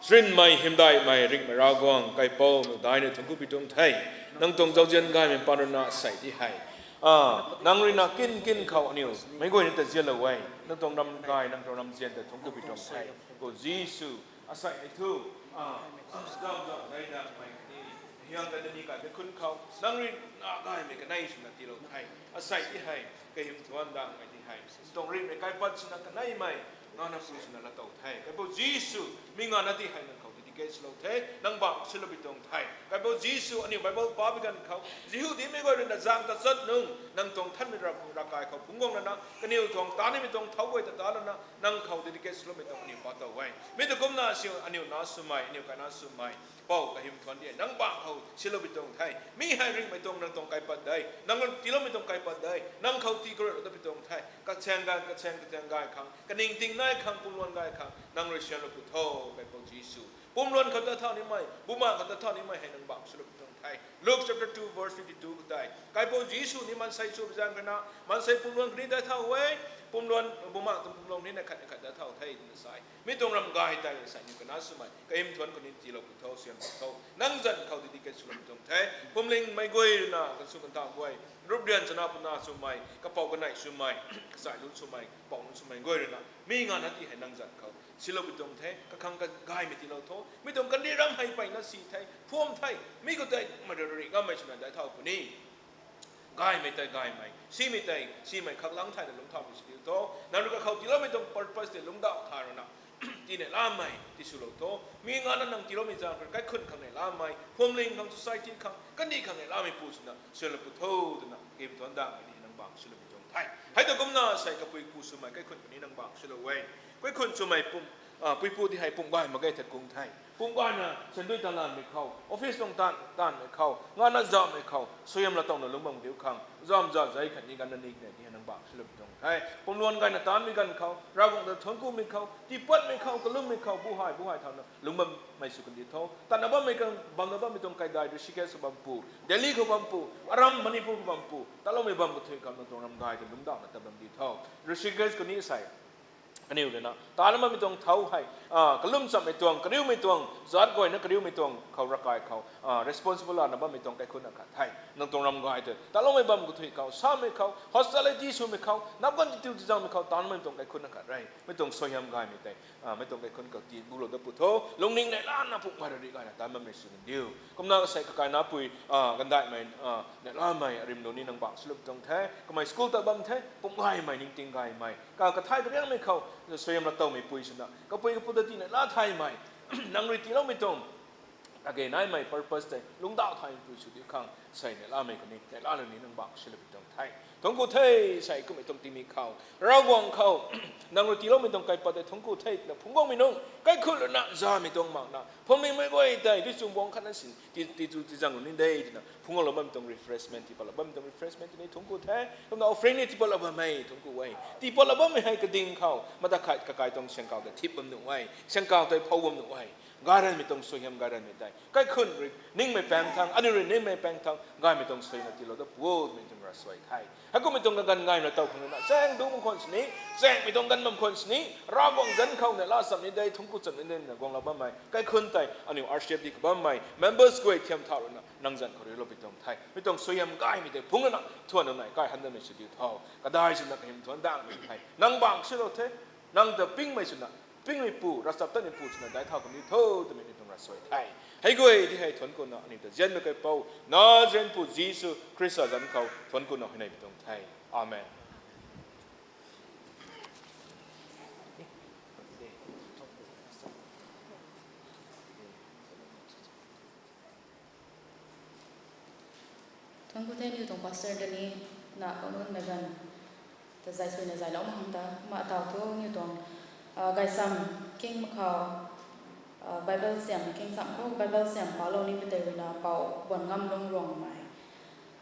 Srinmei, hymdaihmei, ringhmei Ravguangc, Kaipouc, daina thuanc ku pui tuang the. Nang tuang zauzian gaymei paan ruina sei ti hei, a, nang ruina kin kin khou aniu meic guayna ta zianlou e. Nang tuang ram gay, nang tuang ramzian ta thuanc ku pui tuang the. Pu Jisu, asei hei thu, a, zam zam dai dangmei ni, hiang ka dani kai kaikhun khou nang ruina gaymei kanei swna tiilou the. Asei ti hei kahym thuanc dangmei ti hei tuang ringhmei kaipat swna kaneimei ngana pui swna laatow the. Kaipouc Jisu, mi ngana ti hei nang khou dedicate swlou the, nang bangc silou pui tuang the. Kaipouc Jisu, aniu Bible papui ganv khou Jihudimei guay ruina zang tachat nung nang tuang nthanmei ram khou ravkai khou phungc guang lana kaniw tuang tanimei tuang thau guay ta ta lana nang khou dedicate swloumei tuang aniu pa tow e. Mi ta kumna si aniu na swmei, aniu kaina swmei, Pou kahym thuanc di hei nang bangc khou silou pui tuang the. Mi hei ringhmei tuang nang tuang kaipat de, nang tiiloumei tuang kaipat de, nang khou tii karuai lou ta pui tuang the. Kachaeng gay, kachaeng, kachaeng gay khang, kaningting nai khang, pumluan gay khang nang rui siamlou pw tho, Kaipouc Jisu. Pumluan khou ta thau nimei, bumaengh khou ta thau nimei hei nang bangc silou pui tuang the. Luke chapter two verse fifty-two khou tei Kaipouc Jisu ni maansei sw zaeng ruina maansei pumluan khatni dai thau e, pumluan, bumaengh tuang pumluan ni na khat ni khat dai thau the twna sa e. Mi tuang ram gay tei sei aniu kaina swmei kahym thuanc khou ni tiilou pw tho, siam pw tho, nang zanc khou dedicate swlou pui tuang the. Phuamlingmei guay ruina kansw kantauh guay, ruprian chana puna swmei, kapou kanei swmei, kachailu swmei, pou nunc swmei guay ruina mi ngana ti hei nang zanc khou silou pui tuang the. Kakhang kagaymei tiilou tho. Mi tuang kandih ram hei mpeyna si the, phuam the, mi khou tei mari rari ngammei swna dai thau puni. Gaymei tei gaymei, simei tei simei khaklang thayna lungcthaumei sw diu tho. Nang rui kakhou tiiloumei tuang purpose tei lungcdauh thay ruina tii neihlamei tiswlou tho. Mi ngana nang tiiloumei zaeng khou kaikhun khang neihlamei, phuamling khang, society khang, kandih khang neihlamei pu swna siamlou pw tho twna kahym thuanc dangmei ni nang bangc silou pui tuang the. Hei ta kumna sei kapui pu swmei kaikhun khou ni nang bangc silou e. Kaikhun swmei pum, a, puipu ti hei pum gay mak ge tei kung the. Pum gayna sandui talanmei khou, office tuang taanv, taanvmei khou, ngana zamhmei khou suaihiam laatowna lungc bam diu khang, zam za zai khatni ganv na ni kna ti hei nang bangc silou pui tuang the. Pumluan gayna taanvmei ganv khou, Ravguangc ta thuanc kumei khou, tiipatmei khou, kalummei khou, buhay, buhay thauna lungc bammei sw kandi tho. Tatna bammei khang, bamna bammei tuang kaidai, Rishikesh khou bam pu, Delhi khou bam pu, aram Manipur khou bam pu, tatloumei bam kathuic khou nang tuang ram gay ta lungcdauhna tat bam di tho. Rishikesh khou ni sei aniu ruina tatna bammei tuang thau hei, a, kalum chammei tuang, kariumei tuang, zat guayna kariumei tuang khou ravkai khou, a, responsible lana bammei tuang kaikhunc akhat the. Nang tuang ram gay tei tatloumei bam kathuic khou, samei khou, hospitality swmei khou, nap ganv tiitu tizangmei khou tatna bammei tuang kaikhunc akhat re. Mi tuang suaihiam gaymei tei, a, mi tuang kaikhunc khou tii bulou dat pw tho. Lungning neihlamna pum gay rari gayna tat bammei sw diu. Kumna sei kakainapui, a, gandaihmei, a, neihlamei arimlu ni nang bangc silou pui tuang the. Kamei school ta bam the, pum gaymei, ningting gaymei, ka, kathay kariangmei khou suaihiam laatowmei pui swna kapui kapu ta tii neihla thaymei, nang rui tiiloumei tuang kage naimei purpose tei lungcdauh thaymei pui sw diu khang sei neihlamei khou ni, neihlana ni nang bangc silou pui tuang the. Thuanc ku the, sei kummei tuang tingmik khou, Ravguangc khou, nang rui tiiloumei tuang kaipat tei thuanc ku the twna phungc guangmei nung, kaikhun ruina zamei tuang makna, phuamlingmei guay tei, ti chum buang khatna sin, ti, tiitu tizang ni de twna phungc guanglou bammei tuang refreshment, tiipatlou bammei tuang refreshment tei ni thuanc ku the. Kumna offering ni tiipatlou bammei thuanc ku e. Tiipatlou bammei hei kading khou, mata khat kakai tuang sangkau tei thip bam nuh e, sangkau tei phou bam nuh e. Gayranmei tuang suaihiam gayranmei tei kaikhun rui ningmei paeng thangc, aniu rui ningmei paeng thangc, gaymei tuang suaina tiilou dat pw o twmei tuang ravsuai the. Heikummei tuang kaganv gaymei tow khang ruina, chaeng du bam khwan sini, chaengmei tuang ganv bam khwan sini, Ravguangc zanc khou neihla cham ni de, thuanc ku cham ni de na guanglou bammei kaikhun tei, aniu R C F D khou bammei members guay thiam thau ruina nang zanc khou riulou pui tuang the. Mi tuang suaihiam gaymei tei phungc ruina thuan nunc nai kai han damei sw diu tho. Kadai swna kahym thuanc dangmei hei nang bangc silou the. Nang ta pingmei swna, pingmei pu, ravchaptatmei pu swna dai thau kan di tho twmei ni tuang ravsuai the. Hei guay di hei thuanc kuna aniu ta zianmei Kaipouc Nazarenpu Jisu Khrista zanc khou thuanc kuna huayneymei tuang the. Amen. Thuanc ku the aniu tuang pastor ta ni, na kaununmei ganv ta zay suina zaylou mak khang ta, kumna ataw thu aniu tuang, a, gaysam king mak khou, a, Bible siam king sam khou Bible siam palou nimei tei ruina Pou Buanngamlung Ruangmei.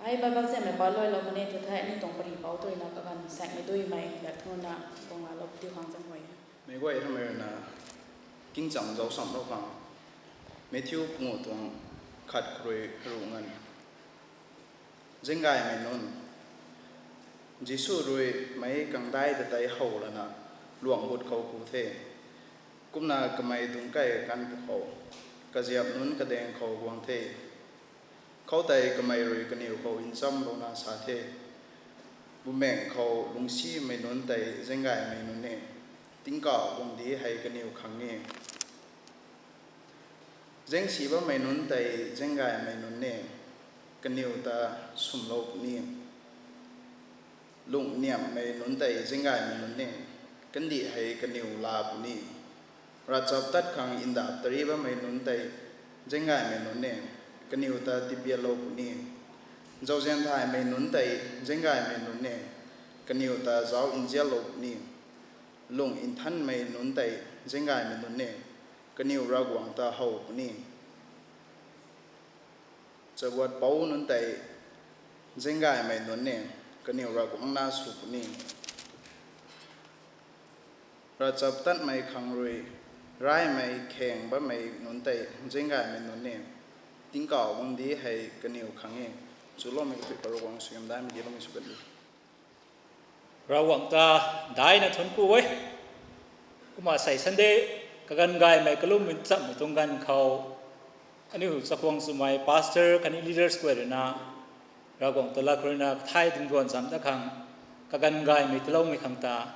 Ai Bible samei pa luailou kani thu thei, aniu tuang pari pou tu ruina kaganv saekmei duimei la thuna tuang laalou pui diu khang zam hui. Meic guay thamei ruina, kingcham zauc samlou khang, Matthew pangu tuang khat khou rui ruh nganv. Zinggaymei nunc. Jisu rui meic kangdai ta tei how lana luang but khou ku the. Kumna kamei dungc kai kan pwkhou, kaziap nunc kadaeng khou guang the. Khoutei kamei rui kaniw khou nchamlouna sa the, Bumaengh khou lungcsimei nunc tei zinggaymei nunc e, tingkauh guangcdic hei kaniw khang e. Zaengsi bammei nunc tei zinggaymei nunc e, kaniw ta swmlou puni. Lungh niamhmei nunc tei zinggaymei nunc e, kandih hei kaniw laa puni. Ravchaptat khang ndap tari bammei nunc tei zinggaymei nunc e, kaniw ta tipianlou puni. Zauzian thaymei nunc tei zinggaymei nunc e, kaniw ta zauc nzianlou puni. Lungh nthanmei nunc tei zinggaymei nunc e, kaniw Ravguangc ta how puni. Chaguat pou nunc tei zinggaymei nunc e, kaniw Ravguangc na sw puni. Ravchaptatmei khang rui raymei kheng bammei nunc tei zinggaymei nunc e, tingkauh guangcdic hei kaniw khang e. Chuloumei kathuic khou Ravguangc suaihiam daihmei diloumei sw kan di. Ravguangc ta daihna thuanc ku e. Kumna sei Sunday kaganv gaymei kalum nchamhmei tuang ganv khou, aniu chakhwang swmei pastor khatni leaders guay ruina Ravguangc ta lat khou ruina kathai dingduan zam ta khang, kaganv gaymei tiiloumei khang ta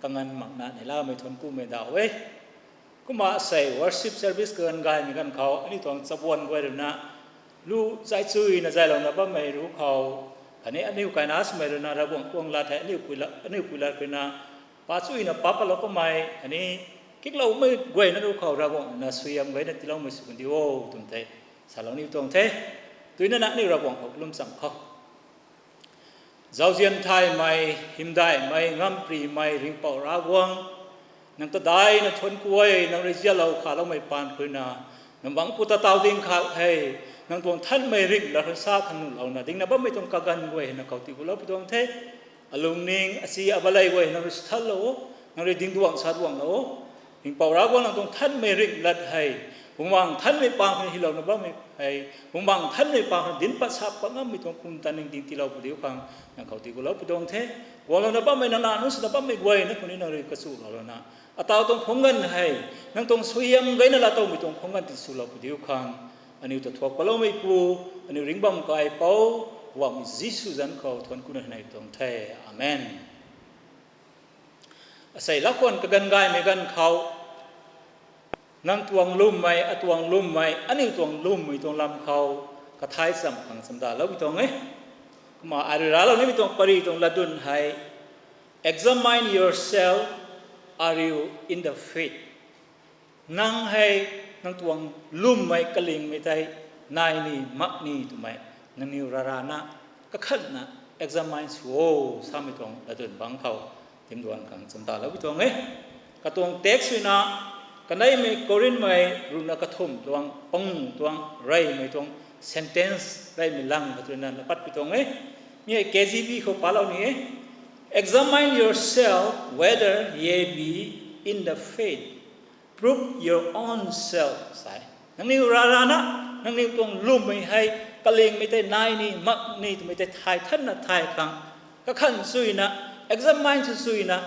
kanganv makna neilamei thuanc kumei daw e. Kumna sei worship service kaganv gaymei ganv khou aniu tuang chabuan guay ruina lu zai chuyna zaylouna bammei ru khou, khatni aniu kaina swmei ruina Ravguangc tuang lat hei aniu pui lat, aniu pui lat khou ruina pa chuyna pa patlou kamei khatni kikloumei guayna ru khou Ravguangc ruina suaihiam gayna tiiloumei sw kan di o twmei tei salou niw tuang the. Tuina na aniu Ravguangc khou kalum cham khou. Zauzian thaymei, hymdaihmei, ngamparymei Ringhpouc Ravguangc, nang ta daihna thuanc ku e. Nang rui zialou khaloumei paan khou ruina, nang bangc pu ta taw ding khak hei, nang tuang nthanmei ringh lat khou sa khang nuhlouna dingna bammei tuang kaganv guay hei nang khou tii gulou pui tuang the. Alungning, asi abalei guay hei nang rui sithatlou o, nang rui dingduang sa duanglou o. Ringhpouc Ravguangc, nang tuang nthanmei ringh lat hei Bumaengh Nthanmei paan khou hylouna bammei hei, Bumaengh Nthanmei paan khou dinc pat sa pat ngammei tuang pumtan ningting tiilou pui diu khang nang khou tii gulou pui tuang the. Guanglouna bammei nang nac nunc swna bammei guayna khou ni nang rui kachulouna, ataw tuang khang ganv hei nang tuang suaihiam gayna laatowmei tuang khang ganv tiswlou pui diu khang, aniu ta thuak paloumeipu, aniu ringc bam kaipouc, Ravguangc Jisu zanc khou thuanc kuna hei nai tuang the. Amen. Asei lakhwan kaganv gaymei ganv khou, nang tuang lwmmei, atuang lwmmei, aniu tuang lwmmei tuang lam khou kathai cham khang chamdalou pui tuang e. Kumna ai rui raclou nimei tuang pari tuang latdyn hei, Examine yourself, are you in the faith? Nang hei, nang tuang lwmmei kalingmei tei nai ni mak ni twmei, nangniw rarana kakhatna examine sw o samei tuang latdyn bangc khou dingduan khang chamdalou pui tuang e. Katuang text ruina, kaneimei Korinthmei ruhna kathumh tuang panguh tuang reymei tuang sentence reymei lang khat ruina na pat pui tuang e. Mi hei K J V khou palou ni e. Examine yourself whether ye be in the faith. Prove your own self, sa e. Nangniw rarana, nangniw tuang lwmmei hei kalingmei tei nai ni mak ni twmei tei thay thanna thay khang, kakhan chuyna, examine sw chuyna,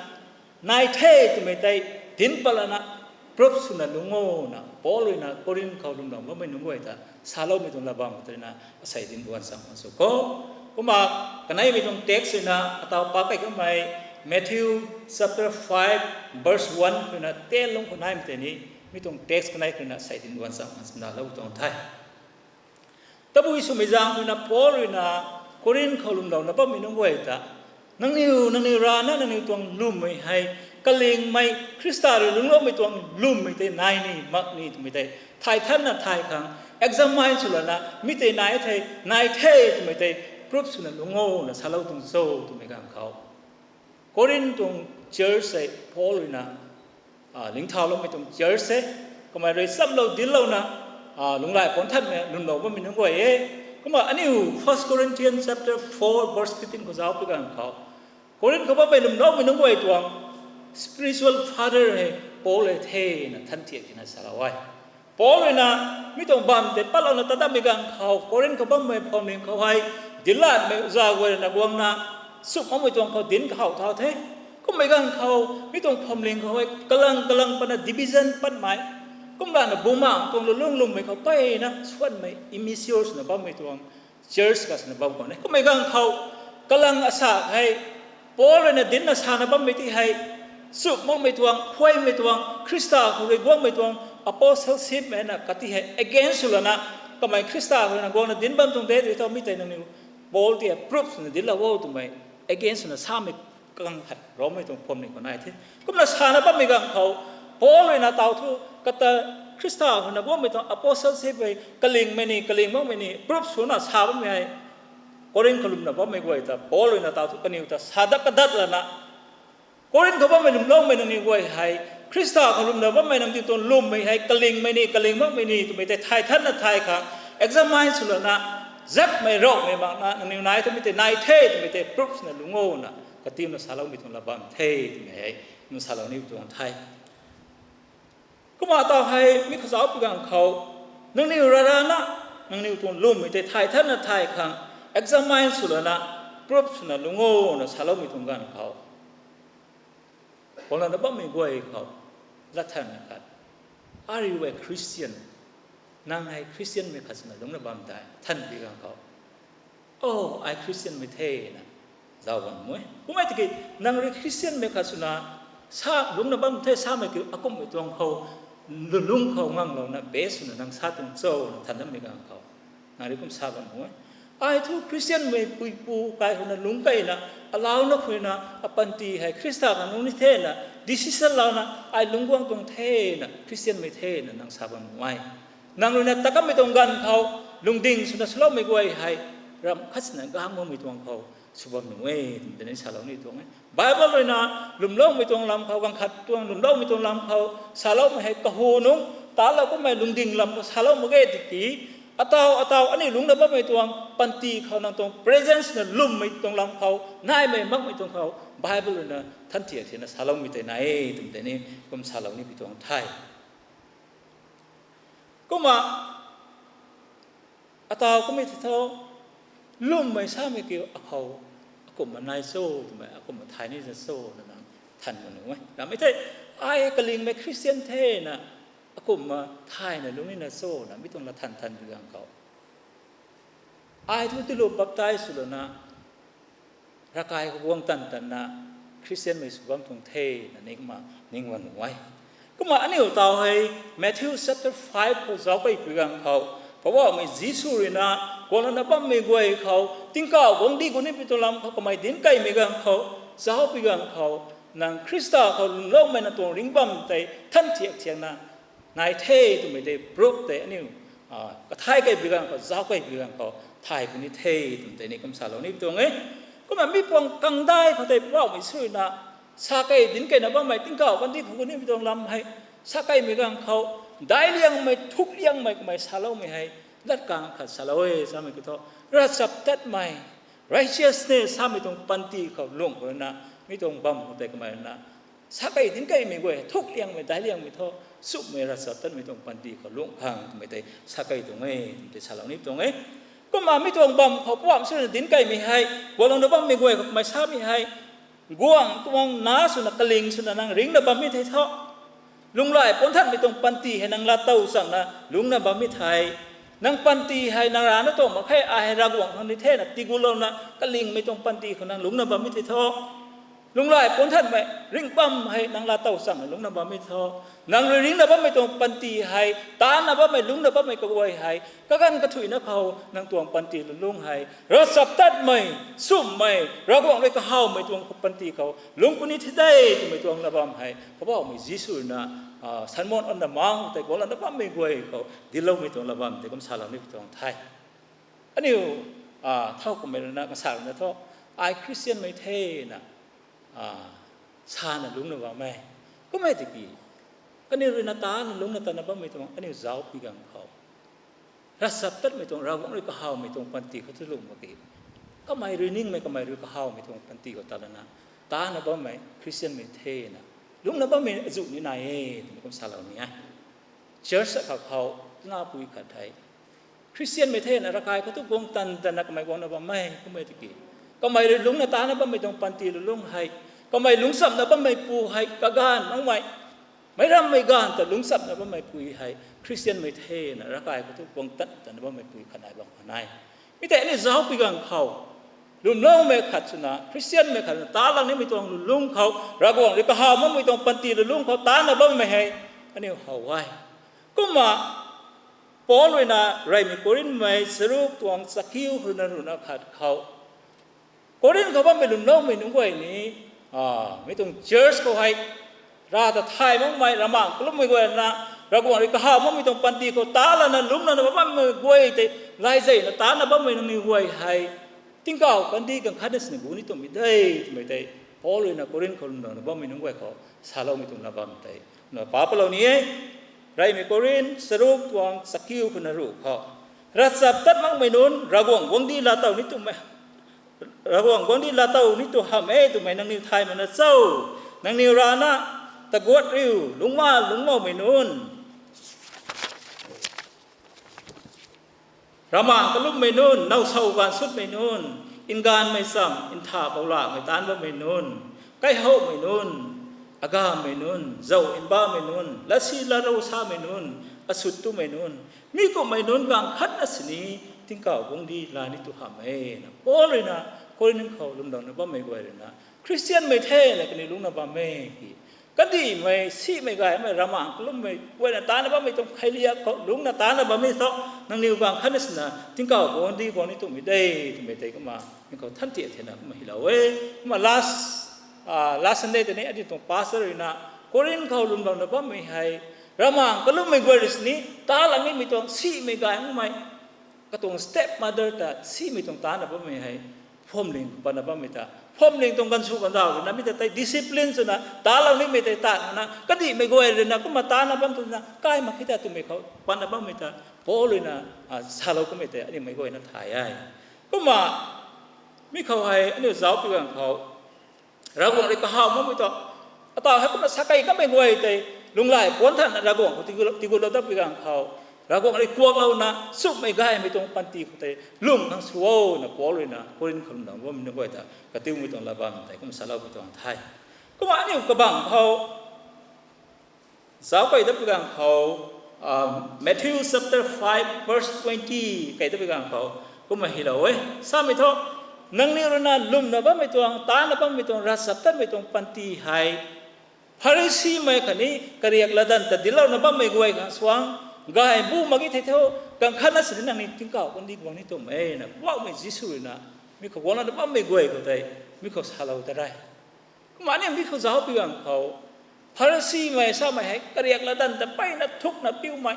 nai the twmei tei dinc pat lana, prove swna lungc o na Paul ruina Korinth khou lwmlou bammei nunc guay ta saloumei tuang lat bam khat ruina asei dingduan cham khang sw kho. Kumna kaneimei tuang text ruina ataw pak kei kamei Matthew chapter five verse one khou ruina ten lungc khou naimei tei ni, mi tuang text kanei khou ruina asei dingduan cham khang chamdalou tuang the. Tabui swmei zaeng ruina Paul ruina Korinth khou lwmlouna bammei nunc guay ta, nangniw, nangniw rana, nangniw tuang lwmmei hei kalingmei, Khrista rui lungcloumei tuang lwmmei tei nai ni mak ni twmei tei thay thanna thay khang examine sw lana, mi tei nai the, nai the twmei tei prove swna lungc o na salou tuang cho twmei ganv khou, Korinth tuang church hei Paul ruina lingthauloumei tuang church e. Kamei rui chamlou dinclouna, lunghlaic puan thanmei lwmlou bammei nunc guay e. Kumna aniu First Corinthians chapter four verse fifteen khou zauc pi ganv khou, Corinth khou bammei lwmloumei nunc guay tuang spiritual father hei Paul e thena than thiak tina salou e. Paul ruina mi tuang bam tei patlouna tat datmei ganv khou Corinth khou bammei phuamling khou hei dinclatmei uza guay ruina guangna sumh makmei tuang khou dinc kahouh thau the. Kummei ganv khou mi tuang phuamling khou hei kalang kalang pana division patmei, kumlana bumaengc tuang lulung lwmmei khou mpeyna suanmei, immature swna bammei tuang church khat swna bam khwan e. Kummei ganv khou kalang asa hei Paul ruina dincna sana bammei ti hei sumh makmei tuang, khuaymei tuang, Khrista khou rui guangmei tuang apostleshipmei na kati hei against sw lana, kamei Khrista khou ruina guangna dinc bam tuang de tw thau mi tei nangniw Paul ti hei proof swna dinclou o twmei against swna samei kalang hei Rommei tuang phuamling khou nai the. Kumna sana bammei ganv khou Paul ruina taw thu kata Khrista khou ruina guangmei tuang apostleship hei kalingmei ni kaling makmei ni proof swna sa bammei hei Corinth khou lwmna bammei guay ta Paul ruina taw thu kaniw ta sa dat kadat lana, Corinth khou bammei lwmloumei nangniw guay hei Khrista khou lwmna bammei nangniw tuang lwmmei hei kalingmei ni kaling makmei ni twmei tei thay thanna thay khang examine sw lana, zakmei rouhmei makna nangniw nai twmei tei nai the twmei tei proof swna lung o na katiuna saloumei tuang lat bam the twmei hei nang salou ni tuang the. Kumna taw hei mi khou zauc pi ganv khou nangniw rarana nangniw tuang lwmmei tei thay thanna thay khang examine sw lana, proof swna lung o na saloumei tuang ganv khou, Corinth na bammei guay khou latthanna khat, Are you a Christian? Nang hei Christianmei khat swna lungcna bam tei than pi ganv khou, O, ai Christianmei thena zauc bam e. Kummei tiki nang rui Christianmei khat swna sa lungcna bam the samei kiu akumhmei tuang khou lulung khou nganglouna base swna nang sa tuang cho na than dammei ganv khou nang rui kum sa bam e. Ai thu Christianmei puipu kai khou na lungc keyna, alauna khuina apanty hei Khrista khang lungc ni thena decision louna ai lungc guang tuang thena Christianmei thena nang sa bam e. Nang ruina takammei tuang ganv khou lungding swna swloumei guay hei ramh khat swna gang makmei tuang khou sw bam nuh e twmei tei ni salou ni tuang e. Bible ruina lwmloumei tuang lam khou, ganv khat tuang lwmloumei tuang lam khou saloumei hei kahu nungc talou kummei lungding lam khou salou mak ge tiki, ataw ataw aniu lungcna bammei tuang panty khou nang tuang presence na lwmmei tuang lam khou naimei makmei tuang khou Bible ruina than thiak thiakna saloumei tei nai e twmei tei ni kum salou ni pi tuang the. Kumna ataw kummei tei thu lwmmei samei kiu akhou akumhna nai cho twmei, akumhna thay nina cho na nang than mak nuh e. Ramhmei thei, ai kalingmei Christian thena akumhna thayna lungc nina cho na mi tuang lat than than pi ganv khou, ai thu tilu baptize sw lana ravkai khou guang tan tanna Christianmei sw bam tuang the na ni kumna ning bam nuh e. Kumna aniu taw hei Matthew chapter five khou zauc key pi ganv khou, Poubauhmei Jisu ruina guanglouna bammei guay khou tingkauh guangcdic khou ni pi tuang lam khou kamei dinc keymei ganv khou zauc pi ganv khou, nang Khrista khou lwmloumei na tuang ringc bam tei than thiak thiakna nai the twmei tei proof tei aniu kathay key pi ganv khou, zauc key pi ganv khou thay puni the twmei tei ni kum salou ni pi tuang e. Kumna mi puang kangdai khou tei Poubauhmei Jisu ruina sa key dinc keyna bammei tingkauh guangcdic khou ni pi tuang lam hei sa keymei ganv khou daic liangmei, thuk liangmei kamei saloumei hei lat kang khat salou e samei kiu thu, ravchaptatmei, righteousness samei tuang panty khou lungc khou ruina mi tuang bam khou tei kamei ruina sa key dinc keymei guay thuk liangmei, daic liangmei thu, sumhmei ravchaptatmei tuang panty khou lungc khang twmei tei sa key tuang e twmei tei salou ni tuang e. Kumna mi tuang bam khou Poubauhmei Jisu ruina dinc keymei hei guanglouna bammei guay khou kamei samei hei, guangc tuang na swna kaling swna nang ringcna bammei thei thu, lunghlaic puanc thanmei tuang panty hei nang lat tow changna lungcna bammei thei, nang panty hei nang rana tuang mak khe, ai hei Ravguangc khang ni thena tiigulouna kalingmei tuang panty khou nang lungcna bammei thei thu, lunghlaic puanc thanmei ringc bam hei nang lat tow changna lungcna bammei thu, nang rui ringcna bammei tuang panty hei tana bammei, lungcna bammei kaguay hei kaganv kathuicna khou nang tuang panty lungc hei ravchaptatmei, sumhmei, Ravguangc rui kahawmei tuang panty khou lungc puni the de twmei tuang lat bam hei Poubauhmei Jisu ruina Sermon on the Mount tei guanglouna bammei guay khou dincloumei tuang lat bam tei kum salou ni pi tuang the. Aniu thowkumhmei ruina, kasa ruina thu, ai Christianmei thena sana lungcna bam e. Kummei tiki kaniw ruina tana lungcna tana bammei tuang aniu zauc pi ganv khou, Ravchaptatmei tuang, Ravguangc rui kahawmei tuang panty khou tu lung mak ge. Kamei rui ningmei, kamei rui kahawmei tuang panty khou ta lana, tana bammei Khristianmei thena lungcna bammei azuh ni nai e twmei kum salou ni e. Church akhat khou, twna pui khat hei Khristianmei thena ravkai khou tu guang tan tana kamei guangna bammei kummei tiki, kamei rui lungcna tana bammei tuang panty lulung hei, kamei lungcsamna bammei pu hei kaganv makmei, meic rammei ganv ta lungcsamna bammei pui hei Khristianmei thena ravkai khou tu guang tan tana bammei pui khat nai bam kha nai. Mi tei aniu zaucpui ganv khou, lwmloumei khat swna, Khristianmei khat swna ta lang nimei tuang lulung khou, Ravguangc rui kahaw makmei tuang panty lulung khou tana bammei hei aniu how e. Kumna Paul rui na reymei Korinthmei charuk tuang chakiu khou na ruhna khat khou, Korinth khou bammei lwmloumei nunc guay ni, mi tuang church khou hei, Rav ta thay makmei, Ravmaengc kalummei guay na, Ravguangc rui kahaw makmei tuang panty khou ta lana lungcna bammei guay tei, laizeina tana bammei nangniw guay hei tingkauh kandih ganv khatna sini gu ni twmei de, twmei tei Paul rui na Korinth khou lwmlouna bammei nunc guay khou saloumei tuang na bam tei na pa palou ni e. Reymei Korinth charuk tuang chakiu khou na ruh khou, ravchaptat makmei nunc, Ravguangc guangcdic laatow ni twmei Ravguangc guangcdic laatow ni tu hamh e twmei nangniw thay makna cho? Nangniw rana taguat riu, lungcma lungcmoumei nunc, Ravmaengc kalummei nunc, nowshow gaanv sutmei nunc, nganvmei cham, ntha boulamei taanv bammei nunc, kaihouhmei nunc, agammei nunc, zauc nbamei nunc, latsi latrou samei nunc, asut tumei nunc, mi kumhmei nunc ganv khatna sini tingkauh guangcdic laa ni tu hamh e na Paul rui na Korinth khou lwmlouna bammei guay rui na, Khristianmei thena kaniw lungcna bam e ki, kandihmei, simei gaymei, Ravmaengc kalummei guayna tana bammei tuang kheiliak khou lungcna tana bammei thu, nangniw ganv khatna sina tingkauh guangcdic guang ni twmei de, twmei tei kumna mi khou thantiak thena kumna hylou e. Kumna last, last Sunday tei ni aniu tuang pastor rui na Korinth khou lwmlouna bammei hei, Ravmaengc kalummei guay rui sini ta lang nimei tuang simei gaymei, katuang stepmother ta simei tuang tana bammei hei, phuamling patna bammei ta, phuamling tuang ganvsw ganvdaw rui na mi ta tei discipline swna talou nimei tei ta na, kandihmei guay rui na kumna tana bam twna kai mak khe ta twmei khou patna bammei ta Paul rui na salou kummei tei aniu meic guayna thay e. Kumna mi khou hei aniu zaucpui ganv khou, Ravguangc rui kahaw makmei tu, ataw hei kumna sa kei kamei guay tei, lunghlaic puanc thanna Ravguangc khou tiigutlou, tiigutlou tatpui ganv khou, Ravguangc rui kuaklouna chumhmei gaymei tuang panty khou tei lwm khang sw o na Paul rui na Korinth khou lwmlouna bammei nunc guay ta katiumei tuang lat bam tei kum saloupui tuang the. Kumna aniu kabangc khou, zauc kei datpui ganv khou, Matthew chapter five verse twenty kei datpui ganv khou, kumna hylou e. Samei thu, nangniw rui na lwmna bammei tuang, tana bammei tuang, ravchaptatmei tuang panty hei Pharisimei khatni kariak latdanv ta dinclouna bammei guay khang suang gay bu mak ge thei tho, ganv khatna sini nangniw tingkauh kandih guang ni twmei na Poubauhmei Jisu rui na mi khou guangcna bammei guay khou tei mi khou salou ta re. Kumna aniu mi khou zaucpui ganv khou, Pharisimei samei hei kariak latdanv ta mpeyna thukna piumei,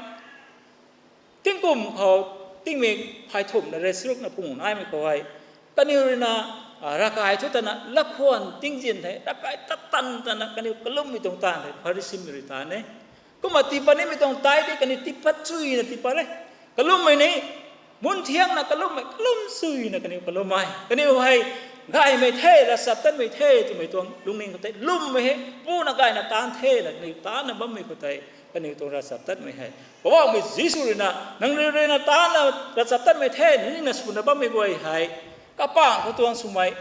tingkum khou tingmik phey thumhna rui charukna pung naimei khou hei, kaniw rui na, ravkai thu tana lakhwan tingzin hei ravkai tat tan tana kaniw kalummei tuang taanv hei Pharisimei rui taanv e. Kumna tiipat nimei tuang tei di kaniw tiipat chuyna tiipat e. Kalummei ni, mun thiangna kalummei, kalum chuyna kaniw kalum e. Kaniw hei gaymei the, ravchaptatmei the twmei tuang lungning khou tei lwmmei hei buna gayna taanv the na kaniw tana bammei khou tei, kaniw tuang ravchaptatmei hei Poubauhmei Jisu rui na, nangniw rui na tana ravchaptatmei the, nangniw na swna bammei guay hei, kapangc khou tuang swmei,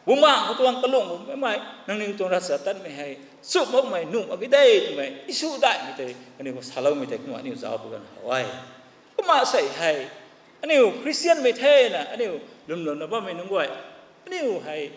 bumaengc khou tuang kalung bammei, nangniw tuang ravchaptatmei hei chumh makmei nuh mak ge de twmei Jisu daihmei tei kaniw khou saloumei tei kumna aniu zaucpui ganv how e. Kumna sei hei, aniu Khristianmei thena aniu lwmlouna bammei nunc guay, aniu hei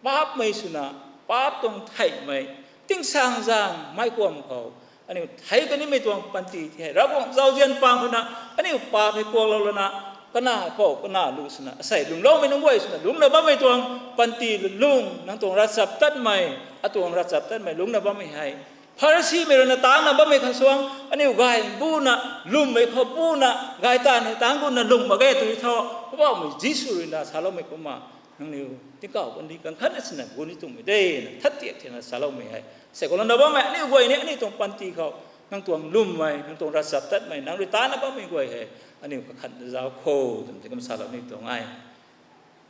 paapmei swna, paap tuang theihmei, tingsaengzaeng meic kuam khou aniu thei kanimei tuang panty ti hei Ravguangc zauzian pang khou na, aniu paap hei kuaklou lana, kana pou kana lu swna, asei lwmloumei nunc guay swna lungcna bammei tuang panty lulung, nang tuang ravchaptatmei, atuang ravchaptatmei lungcna bammei hei Pharisimei rui na tana bammei khang suang aniu gay buna, lwmmei khou buna, gay taanv hei tangc guna lwm mak ge tw tho, Poubauhmei Jisu rui na saloumei kumna, nangniw tingkauh kandih ganv khatna sina gu ni twmei de na thantiak thena saloumei hei sei khou lana bammei aniu guay ni aniu tuang panty khou nang tuang lwmmei, nang tuang ravchaptatmei, nang rui tana bammei guay hei aniu kakhan zauc kho twmei tei kum salou ni tuang e.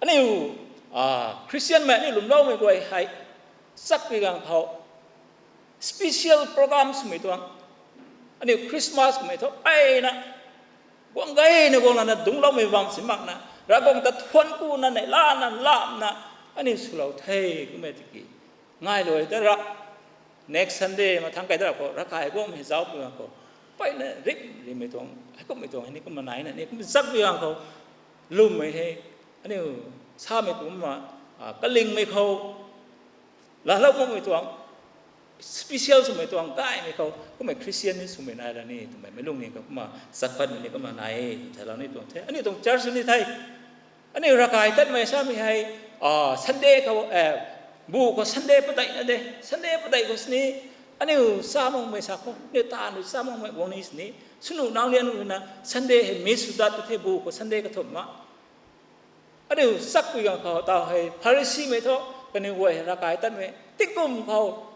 Aniu Christianmei aniu lwmloumei guay hei chakpui ganv khou special program swmei tuang, aniu Christmas kummei thu peyna guang gayna guang lana dungcloumei bam si makna, Ravguangc ta thuanc kuna neihla na lamna aniu swlou the. Kummei tiki ngailou ta ra, next Sunday mathangc kai da ra khou ravkai guangmei zaucpui ganv khou peyna rim rimmei tuang, heikummei tuang hei ni kumna naina ni kum chakpui ganv khou lwmmei hei aniu samei kumna kalingmei khou laalou makmei tuang, special swmei tuang gaymei khou kummei Christian ni swmei nai ra ni twmei meic lungning khou kumna chatpatmei ni kumna nai e twmei thaylou ni tuang the. Aniu tuang church ni the, aniu ravkai tatmei samei hei Sunday khou, bu khou Sunday padeihna de, Sunday padeih khou sini aniu sa makmei sa khou aniu taanv rui sa makmei guang ni sini swnu nau lian ruina Sunday hei miss sw dat the, bu khou Sunday kathumh ma. Aniu chakpui ganv khou taw hei Pharisimei thu kaniw guay hei ravkai tatmei tingkum khou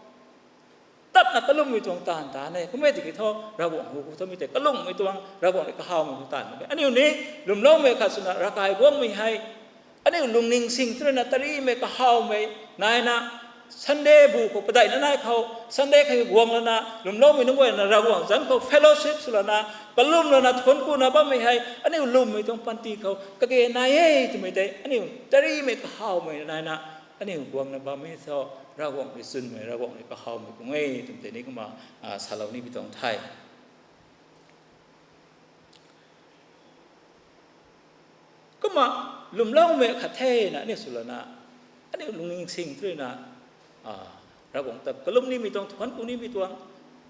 tatna kalummei tuang taanv taanv e. Kummei tiki thu Ravguangc hu khou thumei tei kalungmei tuang, Ravguangc rui kahawmei khou taanv mak e. Aniu ni lwmloumei khat swna ravkai guangmei hei aniu lungning sing thurina tarimei kahawmei naina Sunday bu khou padeihna nai khou Sunday khei guang lana lwmloumei nunc guay na Ravguangc zanc khou fellowship sw lana kalum lana thuanc kuna bammei hei aniu lwmmei tuang panty khou kage nai e twmei tei aniu tarimei kahawmei naina aniu guangna bammei thu Ravguangc rui chwnmei, Ravguangc rui kahawmei kung e twmei tei ni kumna salou ni pi tuang the. Kumna lwmloumei khat thena aniu sw lana aniu lungning sing thurina Ravguangc ta kalum nimei tuang, thuanc ku nimei tuang,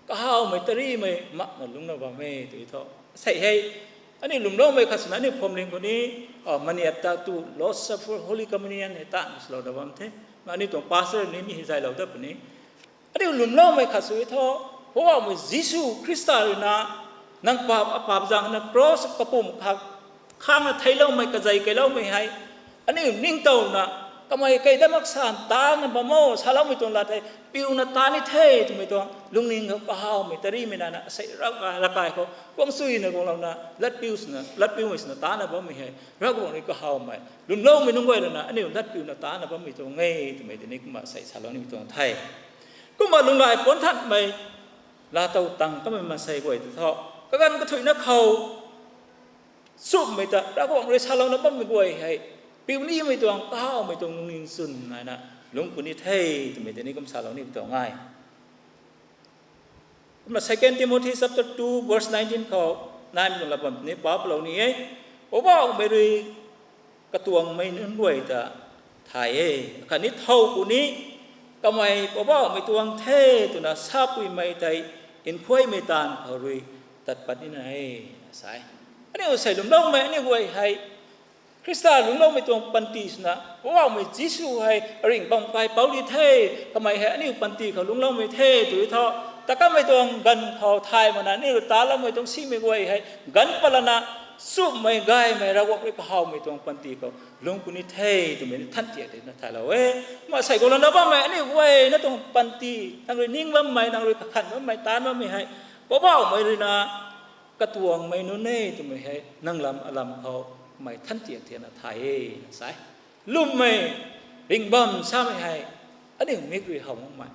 kahawmei tarimei makna lungcna bam e tw thu sei hei aniu lwmloumei khat swna aniu phuamling khou ni maniat ta tu Lord's Supper, Holy Communion hei taanv swlouna bam the. Aniu tuang pastor ni mi hei zaylou dat puni. Aniu lwmloumei khat sw thu Poubauhmei Jisu Khrista ruina nang paap, apaap zaeng na cross kapumc kha khangna theicloumei, kazei keiloumei hei aniu ningtowna kamei kei dat mak san taanna bam o saloumei tuang lat hei piuna taan ni the twmei tuang lungning khou kahawmei tarimei naina asei ravkai khou guang chuyna guanglouna latpiuna, latpiumei swna taanna bammei hei Ravguangc rui kahawmei, lwmloumei nunc guay ruina aniu latpiuna taanna bammei tuang e twmei tei ni kumna sei salou nimei tuang the. Kumna lunghlaic puanc thanmei laatow tang kamei maansei guay ta thu kaganv kathuicna khou nchumhmei ta Ravguangc rui salouna bammei guay hei piu nimei tuang kahawmei tuang lungning chwn naina lungc puni the twmei tei ni kum salou nimei tuang e. Kumna Second Timothy chapter two verse nineteen khou naimei tuang lat bam ni pa palou ni e. Poubauhmei rui katuangmei nunc guay ta thay e, khatni thow puni, kamei Poubauhmei tuang the twna sapuimei tei nkhuaimei taanv khou rui tat pat nina e, sa e. Aniu sei lwmloumei aniu guay hei Khrista lungcloumei tuang panty swna Poubauhmei Jisu hei aringh bam kaipouc di the, kamei hei aniu panty khou lungcloumei the tw thu, ta kamei tuang ganv khou thay makna aniu taanloumei tuang simei guay hei ganv pat lana nchumhmei gaymei Ravguangc rui kahawmei tuang panty khou lungc puni the twmei ni than tiak tina thaylou e. Kumna sei guanglouna bammei aniu guayna tuang panty, nang rui ning bammei, nang rui kakhan bammei, taanv bammei hei Poubauhmei ruina katuangmei nunc e twmei hei nang lam alam khou mei than tiak tiana thay e, sa e. Lwmmei, ringh bam samei hei aniu mik rui how makmei,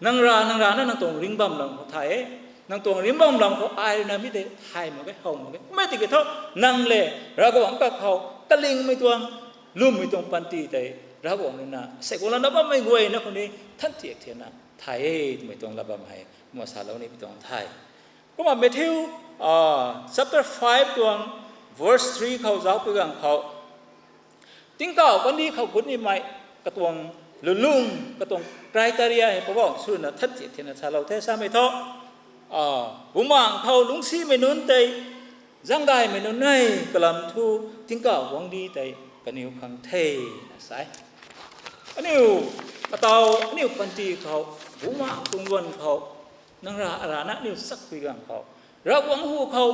nang ra nang rana nang tuang ringh bam lam khou thay e. Nang tuang ringh bam lam khou ai ruina mi tei thay mak ge, how mak ge. Kummei tiki thu nang le Ravguangc kakhou kalingmei tuang, lwmmei tuang panty tei Ravguangc ruina sei guanglouna bammei guayna khou ni than tiak tiana thay e twmei tuang lat bam hei kumna salou nimei tuang the. Kumna Matthew chapter five tuang verse three khou zaucpui ganv khou tingkauh kandih khou gut nimei katuang lulung, katuang criteria hei Poubauhmei swna than tiak tiana salou the samei thu, bumaengh khou lungcsimei nunc tei zaenggaymei nunc e, kalam thu tingkauh guangcdic tei kaniw khang the, na sa e. Aniu ataw, aniu panty khou, bumaengh tuang luan khou, nang ra arana aniu chakpui ganv khou, Ravguangc hu khou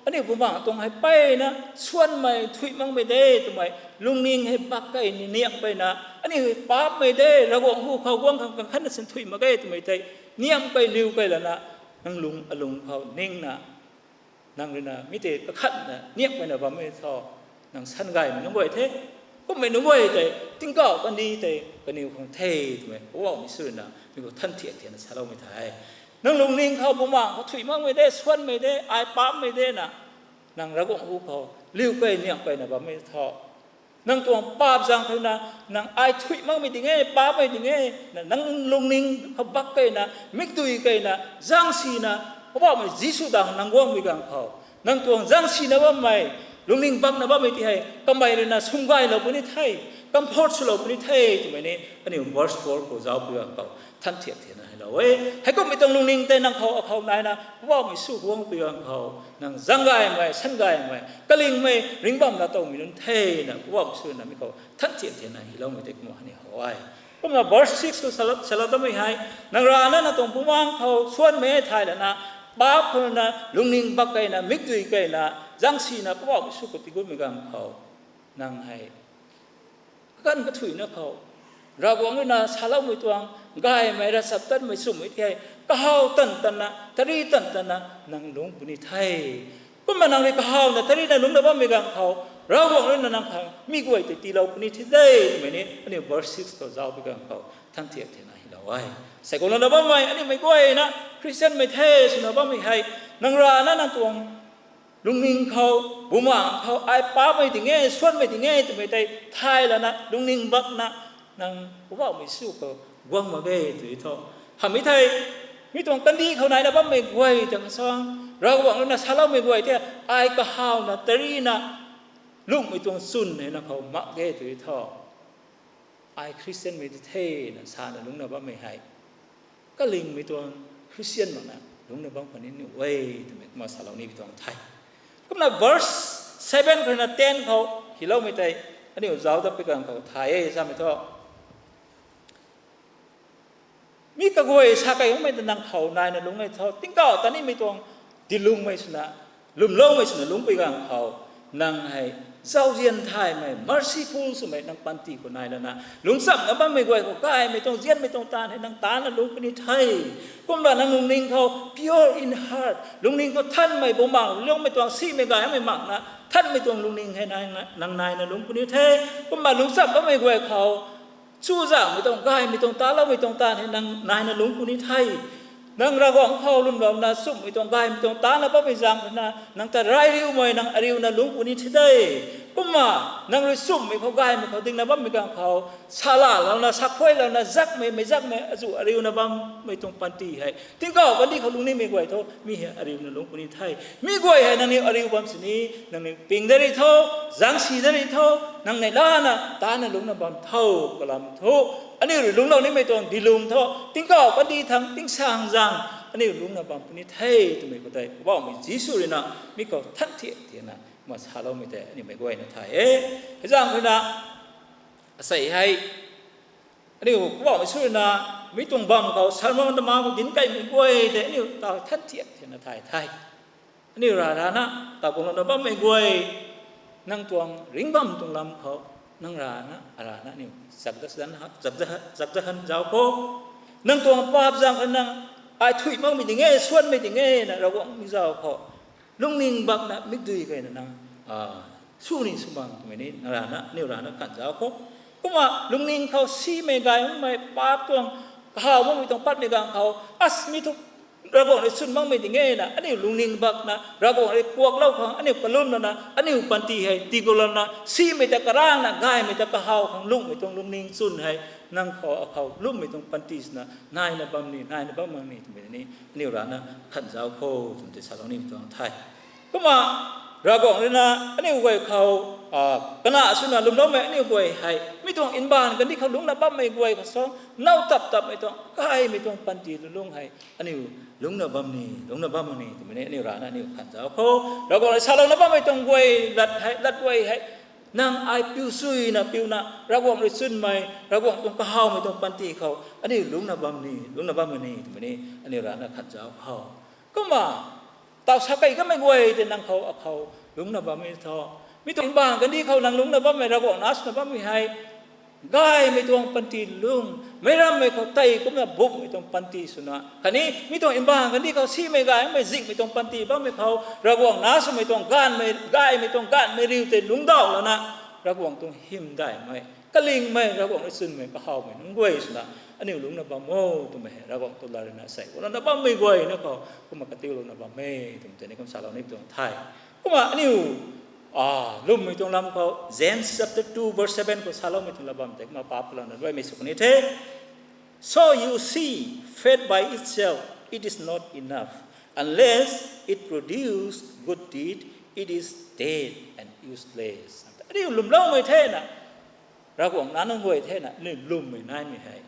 aniu bumaengh tuang hei mpeyna suanmei, nthuih makmei de twmei lungning hei bak kei ni niamh mpeyna, aniu hei paapmei de, Ravguangc hu khou guang khang kang khatna sin nthuih mak ge twmei tei niamh kei, niw kei lana Nang lung alung khou ningna, nang ruina mi tei kakhatna niakmei na bammei thu, nang san gaymei nunc guay the. Kummei nunc guay tei tingkauh kandih tei kaniw khang the twmei Poubauhmei Jisu ruina mi khou than thiak thiakna saloumei the. Nang lungning khou bumaeng khou thuy makmei de, suanmei de, ai paapmei de na, nang Ravguangc hu khou liu key niak keyna bammei thu, nang tuang paap zaeng khou na, nang ai thuy makmei ding e, paapmei ding e, na nang lungning khou bak keyna, mikdui keyna, zaeng sina, Poubauhmei Jisu dang nang guangmei ganv khou, nang tuang zaeng sina bammei, lungning bakna bammei ti hei kamei ruina sumgaylou puni the, comfort swlou puni the twmei ni aniu verse four khou zauc pui ganv khou than thiak thiakna heilou e. Heikummei tuang lungning tei nang khou akhou naina Poubauhmei Jisu guangpui ganv khou, nang zaeng gaymei, san gaymei, kalingmei, ringh bam la towmei nunc thena Poubauhmei Jisu ruina mi khou than thiak thiakna hyloumei tei kumna ni how e. Kumna verse six khou salou, salou tamei hei, nang rana nang tuang bumaeng khou suanmei thay lana, paap khou na lungning bak keyna, mikdui keyna, zaeng sina Poubauhmei Jisu khou tigutmei ganv khou, nang hei kaganv kathuina khou, Ravguangc ruina saloumei tuang gaymei, ravchaptatmei, chumhmei ti hei kahaw tan tanna, tari tan tanna nang lungc puni the. Kumna nang rui kahawna tarina lungcna bammei ganv khou, Ravguangc ruina nang khang mi guay tei tiilou puni the de twmei ni aniu verse six khou zauc pui ganv khou than thiak thiakna hylou e. Seikumna bammei aniumei guayna Khristianmei the swna bammei hei, nang rana nang tuang lungning khou, bumaeng khou ai paapmei ding e, suanmei ding e twmei tei thay lana lungning bakna nang Poubauhmei Jisu khou guang mak ge tw thu, hamhmei thei, mi tuang kandih khou naina bammei guay tang sang, Ravguangc ruina saloumei guay the, ai kahawna tarina lungcmei tuang chwn hei nang khou mak ge tw thu, ai Khristianmei ti thena sana lungcna bammei hei kalingmei tuang Khristian makna lungcna bam khwan ni nuh e twmei kumna salou ni pi tuang the. Kumna verse seven khou na ten khou hyloumei tei aniu zauc dat pui ganv khou thay e samei thu, mi kaguay sa key makmei ta nang khou naina lungc e thu, tingkauh ta nimei tuang dilungmei swna, lwmloumei swna lungcpui ganv khou, nang hei zauzian thaymei, merciful swmei nang panty khou nai lana, lungcchamna bammei guay khou gaymei tuang zianmei tuang taanv hei nang taancna lungc puni the. Kumna nang lungning khou pure in heart, lungning khou thanmei, bumaeng lungmei tuang simei gaymei makna thanmei tuang lungning hei nang, nang naina lungc puni the. Kumna lungccham bammei guay khou chuzaenghmei tuang, gaymei tuang, taancloumei tuang taanv hei nang naina lungc puni the. Nang Ravguangc khou lwmlouna chumhmei tuang, gaymei tuang taancna bammei zaeng khou na, nang ta rai riumei, nang ariuna lungc puni the de. Kumna nang rui chumhmei khou, gaymei khou dingna bammei ganv khou, salalouna, sakhuailouna, zakmei, meic zakmei, azuh ariuna bammei tuang panty hei tingkauh kandih khou lungc nimei guay thu mi hei ariuna lungc puni the. Mi guay hei nangniw ariu bam sini, nangniw ping dat ri tho, zaengsi dat ri tho, nang nei lana taancna lungcna bam tho, kalam thu, aniu rui lungclou nimei tuang dilung thu tingkauh kandih thangc, tingsaengzaeng aniu lungcna bam puni the twmei khou tei Poubauhmei Jisu ruina mi khou than thiak thiakna kumna saloumei tei aniumei guayna thay e. Hei zaeng khou na, asei hei, aniu Poubauhmei Jisu ruina mi tuang bam khou sermon tama khou dinc keymei guay tei aniu ta than thiak thiakna thay the. Aniu rarana, ta kumna bammei guay, nang tuang ringh bam tuang lam khou, nang rana, arana aniu, zak, zak, zak han zauc khou. Nang tuang paap zaeng khou nang, ai thuy makmei ding e, suanmei ding e na Ravguangc mi zauc khou. Lungning bakna mikdui keyna nang, sw ni sw bang twmei ni nang rana, aniu rana khan zauc khou. Kumna lungning khou simei, gay makmei, paap tuang, kahaw makmei tuang patmei ganv khou, as mi thu Ravguangc rui chwn makmei ding e na, aniu lungning bakna, Ravguangc rui kuaklou khang, aniu kalum lana, aniu panty hei tiigut lana, simei ta karangna, gaymei ta kahaw khang lungcmei tuang lungning chwn hei, nang khou akhou lwmmei tuang panty swna naina bam ni, naina bam mak ni twmei ni aniu rana khan zauc khou twmei tei salou ni tuang the. Kumna Ravguangc ruina aniu guay khou, kana swna lwmloumei aniu guay hei mi tuang mbaanv kandih khou lungcna bammei guay khou sa, now tap tapmei tuang, gaymei tuang panty lulung hei aniu lungcna bam ni, lungcna bam mak ni twmei ni aniu rana aniu khan zauc khou. Ravguangc rui salouna bammei tuang guay lat hei, lat guay hei, nang ai piu suina piuna, Ravguangc rui chwnmei, Ravguangc tuang kahawmei tuang panty khou aniu lungcna bam ni, lungcna bam mak ni twmei ni aniu rana khan zauc khou. Kumna, taw sa key kamei guay tei nang khou akhou lungcna bammei tho. Mi tuang mbaanv kandih khou nang lungcna bammei, Ravguangc na swna bammei hei Gaymei tuang panty lung, meic rammei khou tei kumna bumhmei tuang panty swna khatni mi tuang mbaanv kandih khou simei gaymei zingmei tuang panty bammei khou Ravguangc nac swmei tuang gaanvmei, gaymei tuang gaanvmei riu tei lungcdauh lana Ravguangc tuang hymdaihmei, kalingmei, Ravguangc rui chwnmei kahawmei nunc guay swna aniu lungcna bam o twmei hei Ravguangc tuang lat ruina sei guangna bammei guayna khou kumna katiulouna bam e twmei tei ni kum salou ni tuang the. Kumna aniu lwmmei tuang lam khou James chapter two verse seven khou saloumei tuang lam bam tei kumna paap kalana ruaimei sw kan ni the. So you see, faith by itself, it is not enough. Unless it produce good deed, it is dead and useless. Aniu lwmloumei thena, Ravguangc nac nunc guay thena aniu lwmmei naimei hei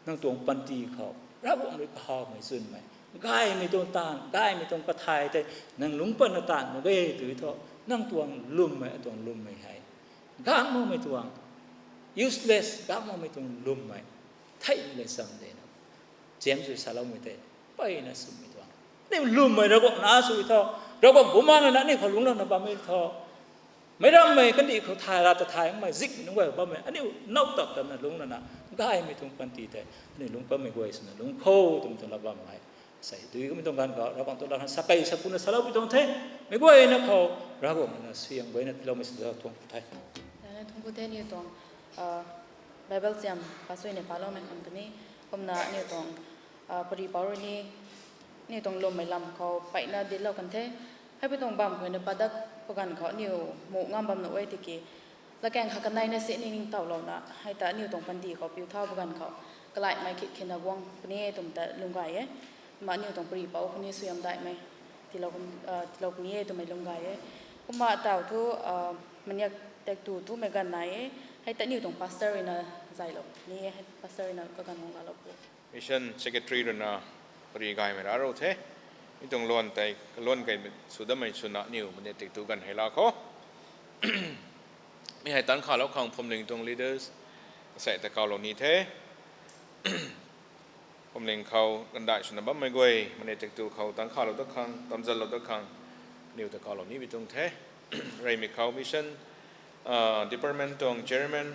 nang tuang panty khou Ravguangc rui kahawmei chwnmei, gaymei tuang taanv, gaymei tuang kathay tei nang lungc patna taanv mak ge tw thu, nang tuang lwmmei, atuang lwmmei hei gangc makmei tuang, useless gangc makmei tuang lwmmei theimei le cham de na. James rui saloumei tei mpeyna swmei tuang, aniu lwmmei Ravguangc nac sw thu, Ravguangc bumaengc ruina aniu khou lungclouna bammei thu, meic rammei kandih khou thay ra ta thay makmei zingmei nunc guay bammei aniu now tap tapna lungc lana gaymei tuang panty tei aniu lungc patmei guay swna lungc kho twmei tuang lat bam hei sei dui kummei tuang ganv khou Ravguangc tuang lat khang sakei sakuna saloupui tuang the. Meic guayna khou Ravguangc ruina suaihiam guayna tiiloumei sw tuang the. Nana thungc ku the aniu tuang Bible siam pasuina paloumei khang tei ni, kumna aniu tuang pari pou rui ni aniu tuang lwmmei lam khou mpeyna dinclou kan the. Heipui tuang bam khou na padak pa ganv khou aniu mu ngam bam nuh e tiki, latkaeng kha kaneina si ni ningtowlouna hei ta aniu tuang panty khou piu thau pa ganv khou kalaimei khit khena guang puni e twmei ta lung gay e. Kumna aniu tuang pari pou khou ni suaihiam daihmei tiilou puni e twmei lung gay e. Kumna taw thu maniak taktu thumei ganv nai e. Hei ta aniu tuang pastor ruina zaylou ni e, pastor ruina kaganv guang laalou pu. Mission secretary ruina pari gaymei ra ro the. Mi tuang luan tei kaluan kaimei sw dammei swna aniu maniak taktu ganv hei la khou mi hei tangc khalou khang phuamling tuang leaders asei ta kawlou ni the. Phuamling khou gandaih swna bammei guay maniak taktu khou tangc khalou dat khang, tamzanlou dat khang aniu ta kawlou ni bi tuang the. Reymei khou mission department tuang chairman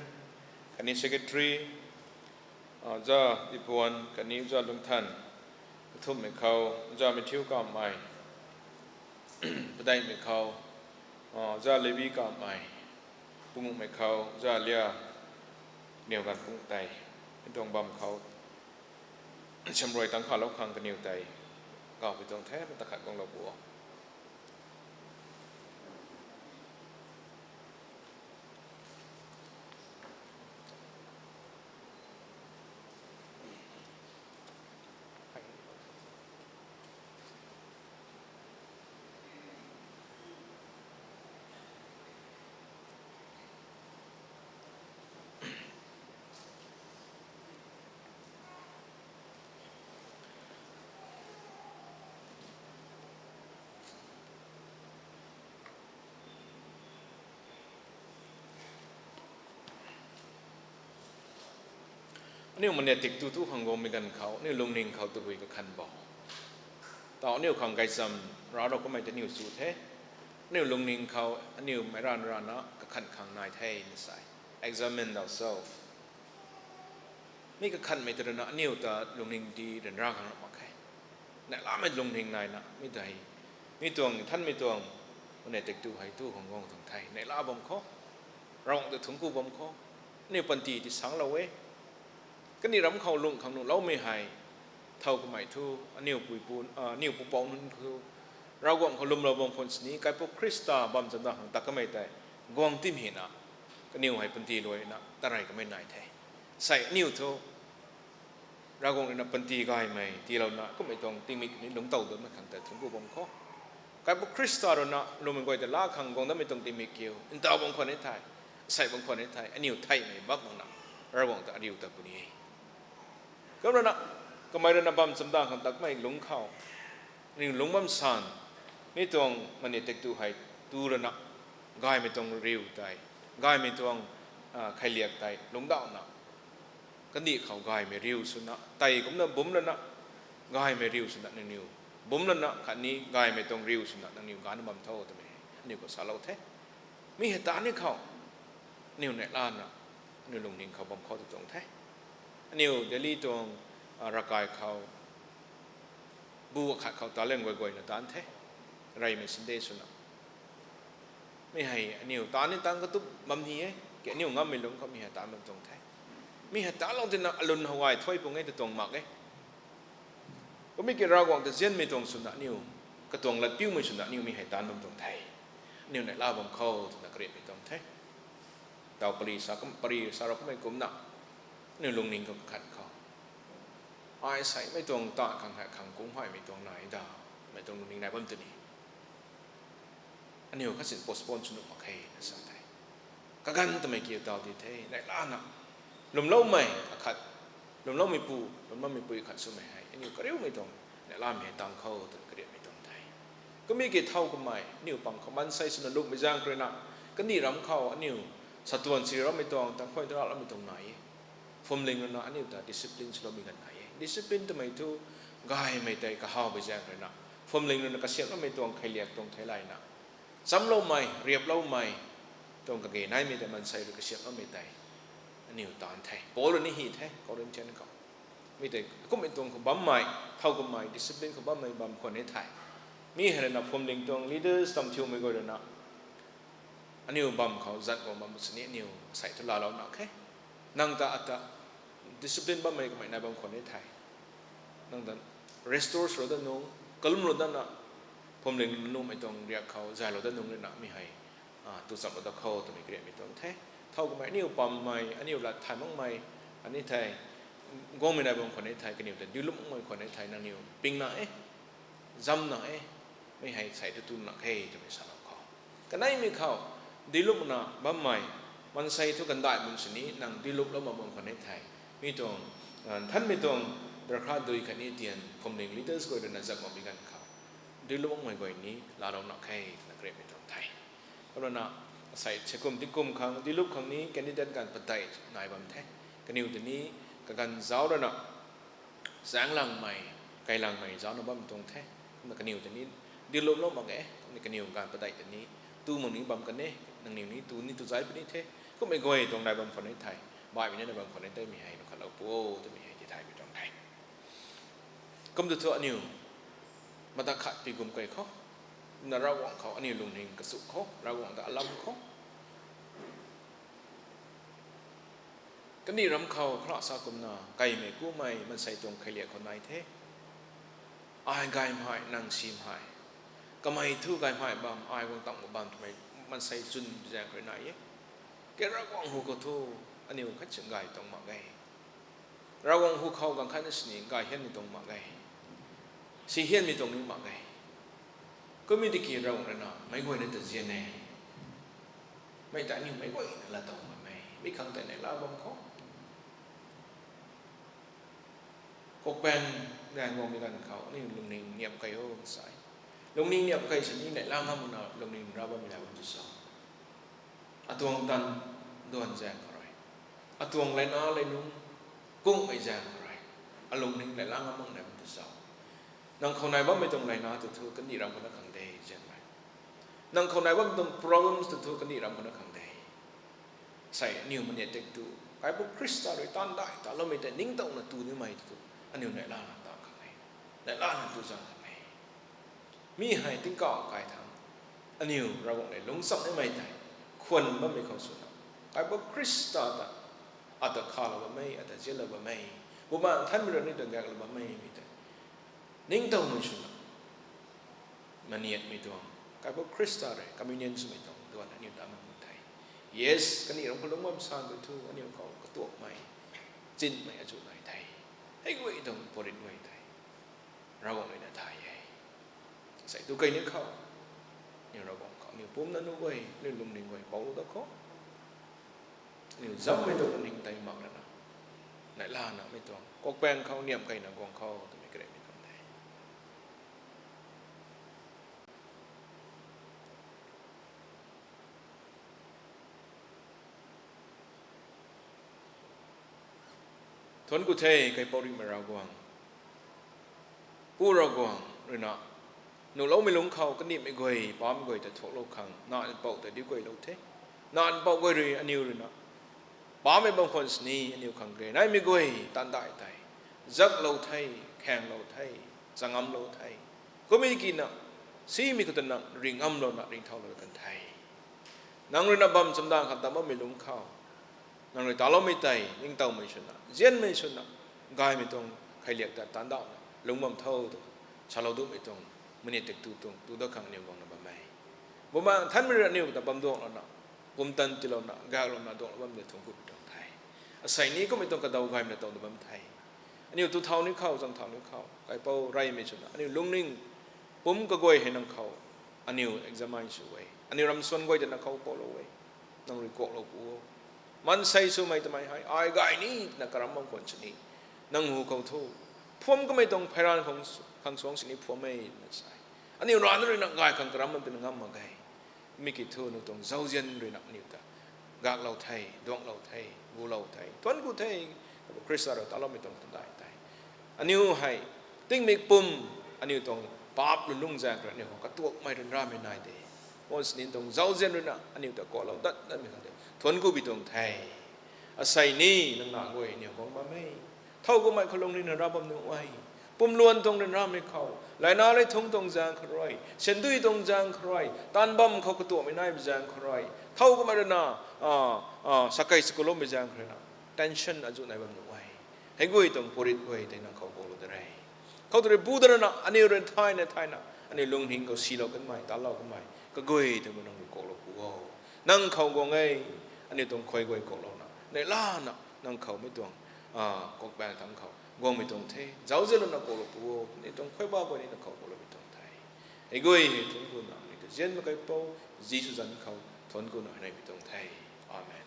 khatni secretary, za Dipuan khatni za Lungthan, kathumhmei khou za Matthew Kamei, padeihmei khou za Levi Kamei, panguhmei khou za Lia, kaniw ganv pung tei mi tuang bam khou siamruai tangc khalou khang kaniw tei kawpui tuang the, mata khat guanglou pu o. Aniu maniak taktu tu khang guangmei ganv khou aniu lungning khou tabui kakhan bo? Taw aniu khang gaychamv ra ro kummei ta aniu chu the. Aniu lungning khou aniu meic ranv rana kakhan khang nai the na sei. Examine ourselves. Mi kakhanmei ta ruina aniu ta lungning di ryanra khang ra mak khe. Neihlamei lungning naina mi tei, mi tuang thanmei tuang maniak taktu hei tu khang guang tuang the, neihla bam khou, Ravguangc ta thungc ku bam khou, aniu panty tisangclou e. Kaniw ram khou lung khang nuhloumei hei thow kamei thu, aniu pui pu, aniu pupouc nunc thu Ravguangc khou lwmlou bam khwan sini Kaipu Khrista bam chamdan khang tat kamei tei guang timhina kaniw hei panty luaina tarey kamei nai the. Sei aniu thu Ravguangc ruina panty gaymei tiilouna kummei tuang tingmik ni lungctow datmei khang tei thungc ku bam khou, Kaipu Khrista ruina lwmmei guay ta laa khang guang datmei tuang tingmik kiu ntaw bam khwan e thei, sei bam khwan e thei, aniu theihmei bak makna Ravguangc ta ariu tat puni e. Kum ruina, kamei ruina bam chamdan khang tat kamei lungc khou, aniu lungc bam san, mi tuang maniak taktu hei tu ruina, gaymei tuang riu tei, gaymei tuang kheiliak tei lungcdauhna, kandih khou gaymei riu swna tei kumna bumc lana, gaymei riu swna nangniw bumc lana khatni gaymei tuang riu swna nangniw ganv bam tho twmei aniu khou salou the. Mi hei ta ni khou aniu neihlana Aniu lungning khou bam khou tu tuang the. Aniu Delhi tuang, a, ravkai khou, bu akhat khou talent guay guayna taanc the. Reymei sinde swna. Mi hei aniu taanc ni taanc katup bam ni e. Ke aniu ngammei lungc khou mi hei taanc bam tuang the. Mi hei taanclou tina alun how gay thuy pung e tu tuang mak e. Kummei ki Ravguangc ta nzianmei tuang swna aniu, katuang latpiumei swna aniu mi hei taanc bam tuang the. Aniu neihla bam khou twna kariatmei tuang the. Taw pari sa kum, pari sa ra kummei kumna, aniu lungning khou kakhat khou, ai seimei tuang ta khang hei khang kung haymei tuang nai da, mei tuang lungning nai bam tw ni. Aniu khatsin postpone sw nuh mak khe na sa the. Kaganv twmei kiu taw di the, neihlana. Lwmloumei akhat, lwmloumeipu, lwmloumei pui khat swmei hei aniu kariumei tuang, neihlamei hei tang khou twna kariatmei tuang the. Kummei ki thow kummei, aniu pang khou maansei swna lukmei zaeng khou rui na, kandih ram khou aniu satuan si rammei tuang, tangkhuay tara rammei tuang nai e. Phuamling rui na aniu ta discipline swloumei ganv nai e. Discipline twmei thu, gaymei tei kahawmei zaeng khou rui na, phuamling rui na kasiamh rammei tuang kheiliak tuang theilayna, chamloumei, riaploumei, tuang kage naimei tei maansei rui kasiamh rammei tei aniu taanc the. Paul rui ni hi the, Corinthian khou. Mi tei kummei tuang khou bammei, thow kummei, discipline khou bammei bam khwan e thei. Mi hei rui na phuamling tuang leaders tam thiumei guay rui na, aniu bam khou zat guang bam sini aniu sei thu laalou na khe. Nang ta ata discipline bammei kamei nai bam khwan e thei. Nang ta restore swlou dat nung, kalumlou datna, phuamling nuhmei tuang riak khou zaylou dat nung rui na mi hei, a, tu chamlou dat khou twmei kariatmei tuang the. Thow kummei aniu pammei, aniu lat thay makmei, ani thei, guangmei nai bam khwan e thei, kaniw ta dilup makmei khwan e thei, nangniw pingna e, zamna e, mi hei sei tu tuna khe twmei salou khou. Kaneimei khou, dilupna bammei, maansei thu kandai bam sini, nang diluplou mak bam khwan e thei. Mi tuang, a, nthanmei tuang, darkha dui khatni tian, phuamling leaders guay rui na zat makmei ganv khou, dilup makmei guay ni laalou na khe twna kariatmei tuang the. Kumna, asei, seikum tingkum khang, dilup khang ni candidate ganv padeih nai bam the. Kaniw tei ni kaganv zauc rana, zaenglangmei, kailangmei zaucna bam tuang the. Kumna kaniw tei ni diluplou mak e, kumna kaniw ganv padeih tei ni, tu mak ni bam kan e, nangniw ni tu ni tu zai puni the. Kummei guay tuang nai bam khwan e thei, baihmei ni nai bam khwan e thei mi hei nu khatlou pu o twmei hei tithaymei tuang the. Kum tu thu aniu, mata khat pi gum key khou, na Ravguangc khou aniu lungning kachuk khou, Ravguangc ta alam khou. Kandih ram khou khala sa kumna, kaimei kumei maansei tuang kheiliak khou nai the. Ai gaymei, nang simei. Kamei thu gaymei bam, ai guang tang bam twmei maansei chwn zaeng khou rui nai e. Ke Ravguangc hu khou thu, aniu khat sin gay tuang mak e. Ravguangc hu khou ganv khat na sini gay hianmei tuang mak e. Si hianmei tuang ni mak e. Kummei tiki Ravguangc rui na, meic guayna ta nzian e. Mei ta aniu meic guayna laa tuang bam e. Mi khang tei neihla bam khou. Kokpaeng gaeng guangmei ganv khou, aniu lungning niamh key o sa e. Lungning niamh key sini neihla ngam makna lungning ra bammei nai bam tu sa. Atuang tan duan zaeng khou rui. Atuang layna lei nung kungmei zaeng khou rui. Alungning neihla ngam mak nai bam tu sa. Nang khou nai bammei tuang layna tu thu kandih ram khou na khang de zianmei. Nang khou nai bammei tuang problems tu thu kandih ram khou na khang de. Sei aniu maniat tei tu, Kaipu Khrista rui taanv dai taloumei tei ningtowna tu nimei tu, aniu neihlana taanv khang e. Neihlana tu zang khang e. Mi hei tingkauh kai thangc, aniu Ravguangc lev lungcham nimei tei, khwan bammei khou swna, Kaipu Khrista ta, ata khalou bammei, ata zianlou bammei, Bumaengh Nthanmei rui ni ta gaeklou bammei mi tei, ningtowmei swna, maniatmei tuang, Kaipu Khrista rui communion swmei tuang duan aniu ta mak kum the. Yes, kandih ram khou lungc bam san tu thu aniu khou katuakmei, chinmei azuh nai the. Hei guay tuang puarit guay the. Ravguangc rui na thay e. Sei tu kei ni khou, aniu Ravguangc khou aniu pumna nu guay, aniu lungning guay poulou da khou, aniu zammei tuang ning tei mak lana, neihlanamei tuang Kokpaeng khou niamh keyna guang khou twmei karimei tuang the. Thuanc ku the, kaipouc rimei Ravguangc. Pu Ravguangc rui na, nuhloumei lungc khou kandihmei guay, pamei guay ta thuaklou khang, na mpouh ta diu guaylou the. Na mpouh guay rui aniu rui na, Pamei bam khwan sini aniu khang rey naimei guay taanv dai tei, zaklou the, khaenglou the, changamlou the. Kummei kina, simei khou ta nang ringh ngamlouna ringcthaulou kan the. Nang rui na bam chamdan khang tam bammei lungc khou, nang rui taloumei tei ningtowmei swna, nzianmei swna, gaymei tuang kheiliak ta taanv dauna lungc bam tho twna salou duhmei tuang, minute tu tuang tu dat khang aniw guangna bam e. Bumaengh Nthanmei rui aniw ta bam duanglouna, pumtan tiilouna, gaklouna duanglou bam de thuanc kumei tuang the. Asei ni kummei tuang kadaw gaymei na towna bam the. Aniw tu thau ni khou, zang thau ni khou, kaipouc reymei swna aniw lungning pumc kaguay hei nang khou aniw examine sw e. Aniw ramsuan guay ta nang khou paulou e. Nang rui kuaklou pu o. Maansei swmei twmei hei ai gay ni twna karam bam khwan sini, nang hu khou thu phuam kamei tuang pheyran khang, khang suang sini phuam e twna sa e. Aniw rana rui na gay khang karam bam twna ngam mak ge. Mi ki thu nang tuang zauzian rui na aniw ta gaklou the, duanglou the, gulou the, thuanc ku the. Khrista rui taloumei tuang tandai tei, aniw hei tingmik pum, aniw tuang paap lulung zaeng khou rui aniw khang katuakmei ryanramei nai de. Ponsnin tuang zauzian rui na aniw ta kuaklou dat datmei khang tei thuanc ku bi tuang the. Asei ni nang na guay aniw guang bam e. Thow kummei khou lungning na ra bam nuh e. Pumluan tuang ryanramei khou, laina lei thungc tuang zaeng khou rui, syndui tuang zaeng khou rui, taanv bam khou katuakmei naimei zaeng khou rui, thow kummei rui na, a, a, sakei sakuloumei zaeng khou rui na, tension azuh nai bam nuh e. Hei guay tuang purit guay tei nang khou kuaklou da re. Khou tu rui bu da rana aniw rui thayna thayna aniw lungning khou silou kanmei, talou kanmei kaguay tei nang rui kuaklou pu o. Nang khou guang e. Aniw tuang khuay guay kuaklouna, neihlana nang khou mei tuang, a, kuakbaeng thangc khou guangmei tuang the. Zauzianlouna kuaklou pu o. Aniw tuang khuay ba guay ni nang khou kuakloumei tuang the. Hei guay hei thuanc kuna aniw ta nzianmei kaipouc Jisu zanc khou thuanc kuna hei neimei tuang the. Amen.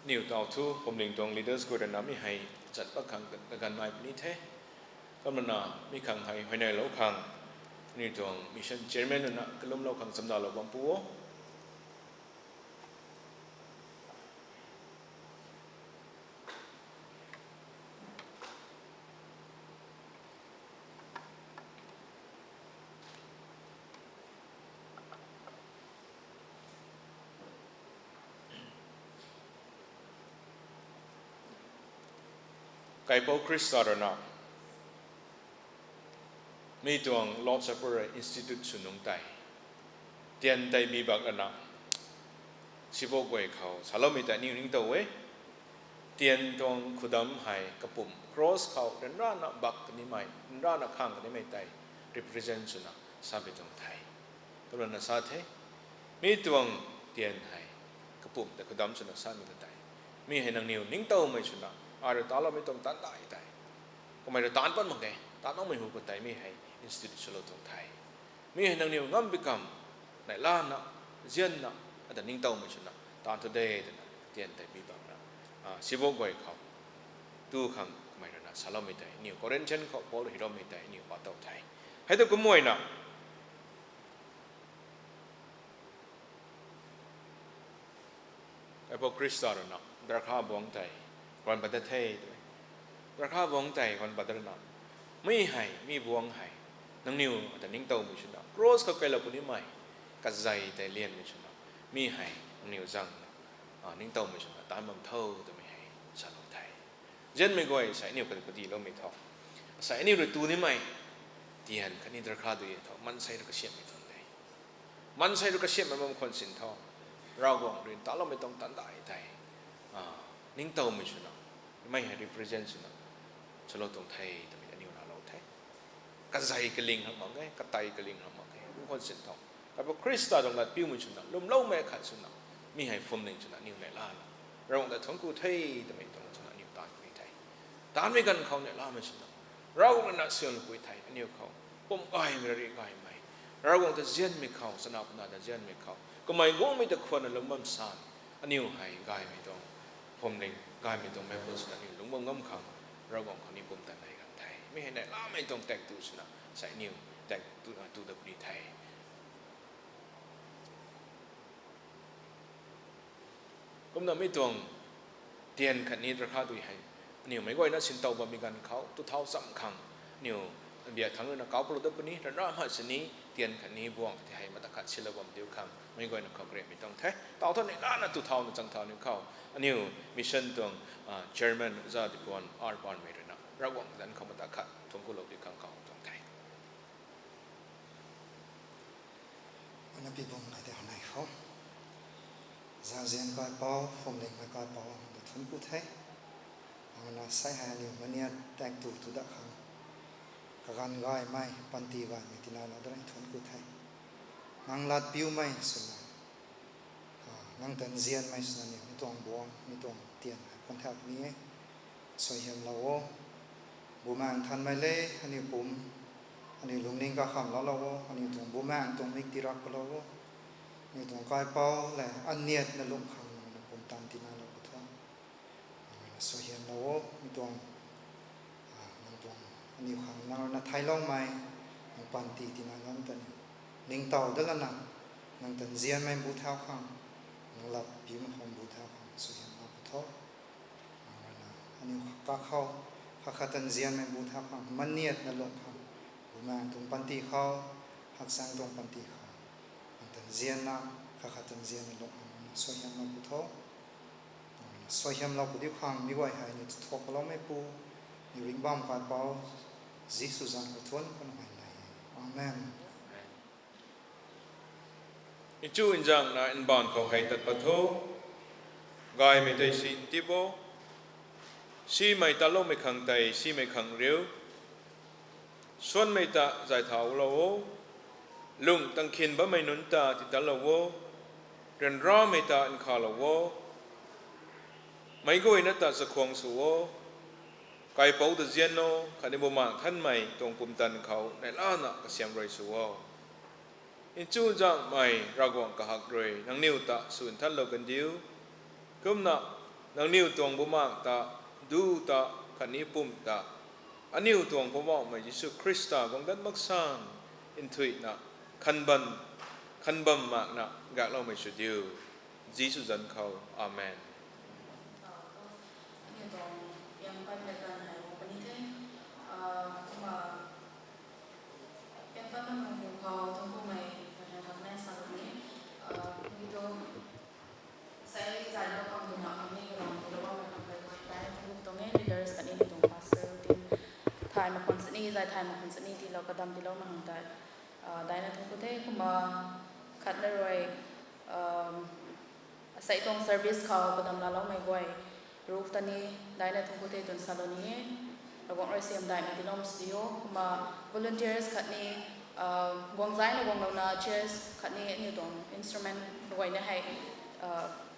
Aniw taw thu phuamling tuang leaders guay rui na mi hei chat pat khang kaganv nai puni the. Kumna mi khang hei huayneylou khang aniw tuang mission chairman rui na kalumlou khang chamdalou bam pu o. Kaipouc Khrista rui na mi tuang Lord's Supper institute sw nungc tei, tian tei bi bak lana, sibou guay khou saloumei tei aniw ningtow e. Tian tuang khudam hei kapumc cross khou ryanrana bak kanimei, ryanrana khang kanimei tei represent swna samei tuang the. Kumna sa the, mi tuang tian hei kapumc tei khudam swna samei ka tei, mi hei nangniw ningtowmei swna, ai rui taloumei tuang taanv dai tei, kamei rui taanc pat mak ge, taanc makmei hu khou tei mi hei institute swlou tuang the. Mi hei nangniw ngam bi kam, neihlana, nzianna, ata ningtowmei swna taanc thu de twna tian tei bi bak na, a, sibou guay khou tu khang kamei rui na saloumei tei aniw Corinthian khou Paul hyloumei tei aniw pa tow the. Hei ta kumna Kaipouc Khrista rui na darkha buangc tei guang pat da the tw e. Darkha buangc tei guang pat da rui na, mi hei, mi buangc hei nangniw ata ningtowmei swna, cross khou kailou punimei kazei tei lianmei swna, mi hei nangniw zangna, a, ningtowmei swna taanc bam tho twmei hei salou the. Nzianmei guay, asei aniw kati kadiloumei tho, asei aniw rui tu nimei tian khatni darkha dui e tho, maansei rui kasiamhmei tuang de. Maansei rui kasiamhmei bam khwan sin tho, Ravguangc rui taloumei tuang taanv dai tei, a, ningtowmei swna, mei hei represent swna swlou tuang the twmei aniw laalou the. Kazei kaling ram mak ge, katei kaling ram mak ge, kum khwan sin tho, Kaipouc Khrista tuang latpiumei swna, lwmloumei khat swna, mi hei phuamling swna aniw neihlana Ravguangc ta thuanc ku the twmei tuang swna aniw taanv puni the. Taanvmei ganv khou neihlamei swna, Ravguangc rui na sianlou pui the aniw khou, pum gaymei, rari gaymei, Ravguangc ta nzianmei khou, chana pana ta nzianmei khou, kamei guangmei ta khwanna lungc bam san, aniw hei gaymei tuang phuamling, gaymei tuang meipu swna aniw lungc bam ngam khang, Ravguangc khou ni pumtan nei kan the. Mi hei neihlamei tuang tak tu swna, asei aniw tak tu, tu dat puni the. Kumna mi tuang tian khatni darkha dui hei aniw meic guayna sintow bammei ganv khou tu thau cham khang, aniw Biak thangc ruina kauc palou dat puni, ryanra mei sini, tian khatni buang khat hei mata khat silou bam diu khang meic guayna khou kariamei tuang the. Tau thu neihla na tu thau na chang thau niw khou aniu mission tuang chairman Oja Dipuan R Panmei ruina Ravguangc zanc khou mata khat thuanc kulou diu khang kauc tuang the. Ana pibum kai te hamei khou, zauzian kaipouc, phuamlingmei kaipouc, nang ta thuanc ku the. Nang ruina sei hei aniu maniat tak tu tu dat khang, kaganv gaymei, panty gaymei tinailou dat rui thuanc ku the. Nang lat piumei swna, nang ta nzianmei swna ni mi tuang buang, mi tuang tian hei pun thau ni e. Suaihiamlou o. Bumaengh Nthanmei le, aniu pum, aniu lungning kakhamloulou o, aniu tuang bumaengh tuang mik tirak palou o. Aniu tuang kaipouc le, aniatna lungc khang nang ruina pumtan tinailou pu tho. Nang ruina suaihiamlou o, mi tuang, nang tuang, aniu khang nang ruina theiloumei, nang panty tinailou ta ni, ningtow dat lana, nang ta nzianmei bu thau khang, nang lat piumei khang bu thau khang suaihiamlou pu tho. Nang ruina aniu kakhou, khat khat ta nzianmei bu thau khang, maniatna lungc khang, bumaengh tuang panty khou, haksaeng tuang panty khou, nang ta nzianna, khat khat ta nzianna lungc khang nang ruina suaihiamlou pu tho. Nang ruina suaihiamlou pu diu khang mi guay hei aniu tu thuak kaloumeipu, aniu ringhbam kaipouc, Jisu zanc khou thuanc khou nang hei nai e. Amen. Nchu nzangna mbaanv khou hei tat pat tho. Gaymei tei si nti bo. Simei taloumei khang tei simei khang riu. Suanmei ta zay thaulou o. Lung tangkhin bammei nunc ta titanlou o. Ryanramei ta nkhalou o. Meic guayna ta chakhwang sw o. Kaipouc ta nzian o, khatni Bumaengh Nthanmei tuang pumtan khou neihlana kasiam rui sw o. Nchu nzangmei Ravguangc kahak rui nangniw ta sw nthanlou kandiu. Kumna nangniw tuang bumaengh ta, du ta, khatni pumh ta, aniu tuang Poubauhmei Jisu Khrista guangc dat mak san, nthuihna, khanbam, khanbam makna gakloumei sw diu. Jisu zanc khou. Amen. Aniu tuang piang pat le kan hei gu puni the. Kumna piang pat na nunc hu khou thuanc kumei kan hei hakmei sa lou ni. Video sei zay lou khang twna khatni kalam tilou bammei khang tei daina thuanc ku tuang e, leaders khatni aniu tuang pastor team. Thay mak khwan sini, zay thay mak khwan sini tiilou kadam tiilou mak khang tei daina thuanc ku the. Kumna khatna rui asei tuang service khou kadam laaloumei guay ruk ta ni daina thuanc ku the twna salou ni e. Ravguangc rui siam daihmei tiiloumei sw diu. Kumna volunteers khatni guang zayna guanglouna chairs khatni aniu tuang instrument kaguayna hei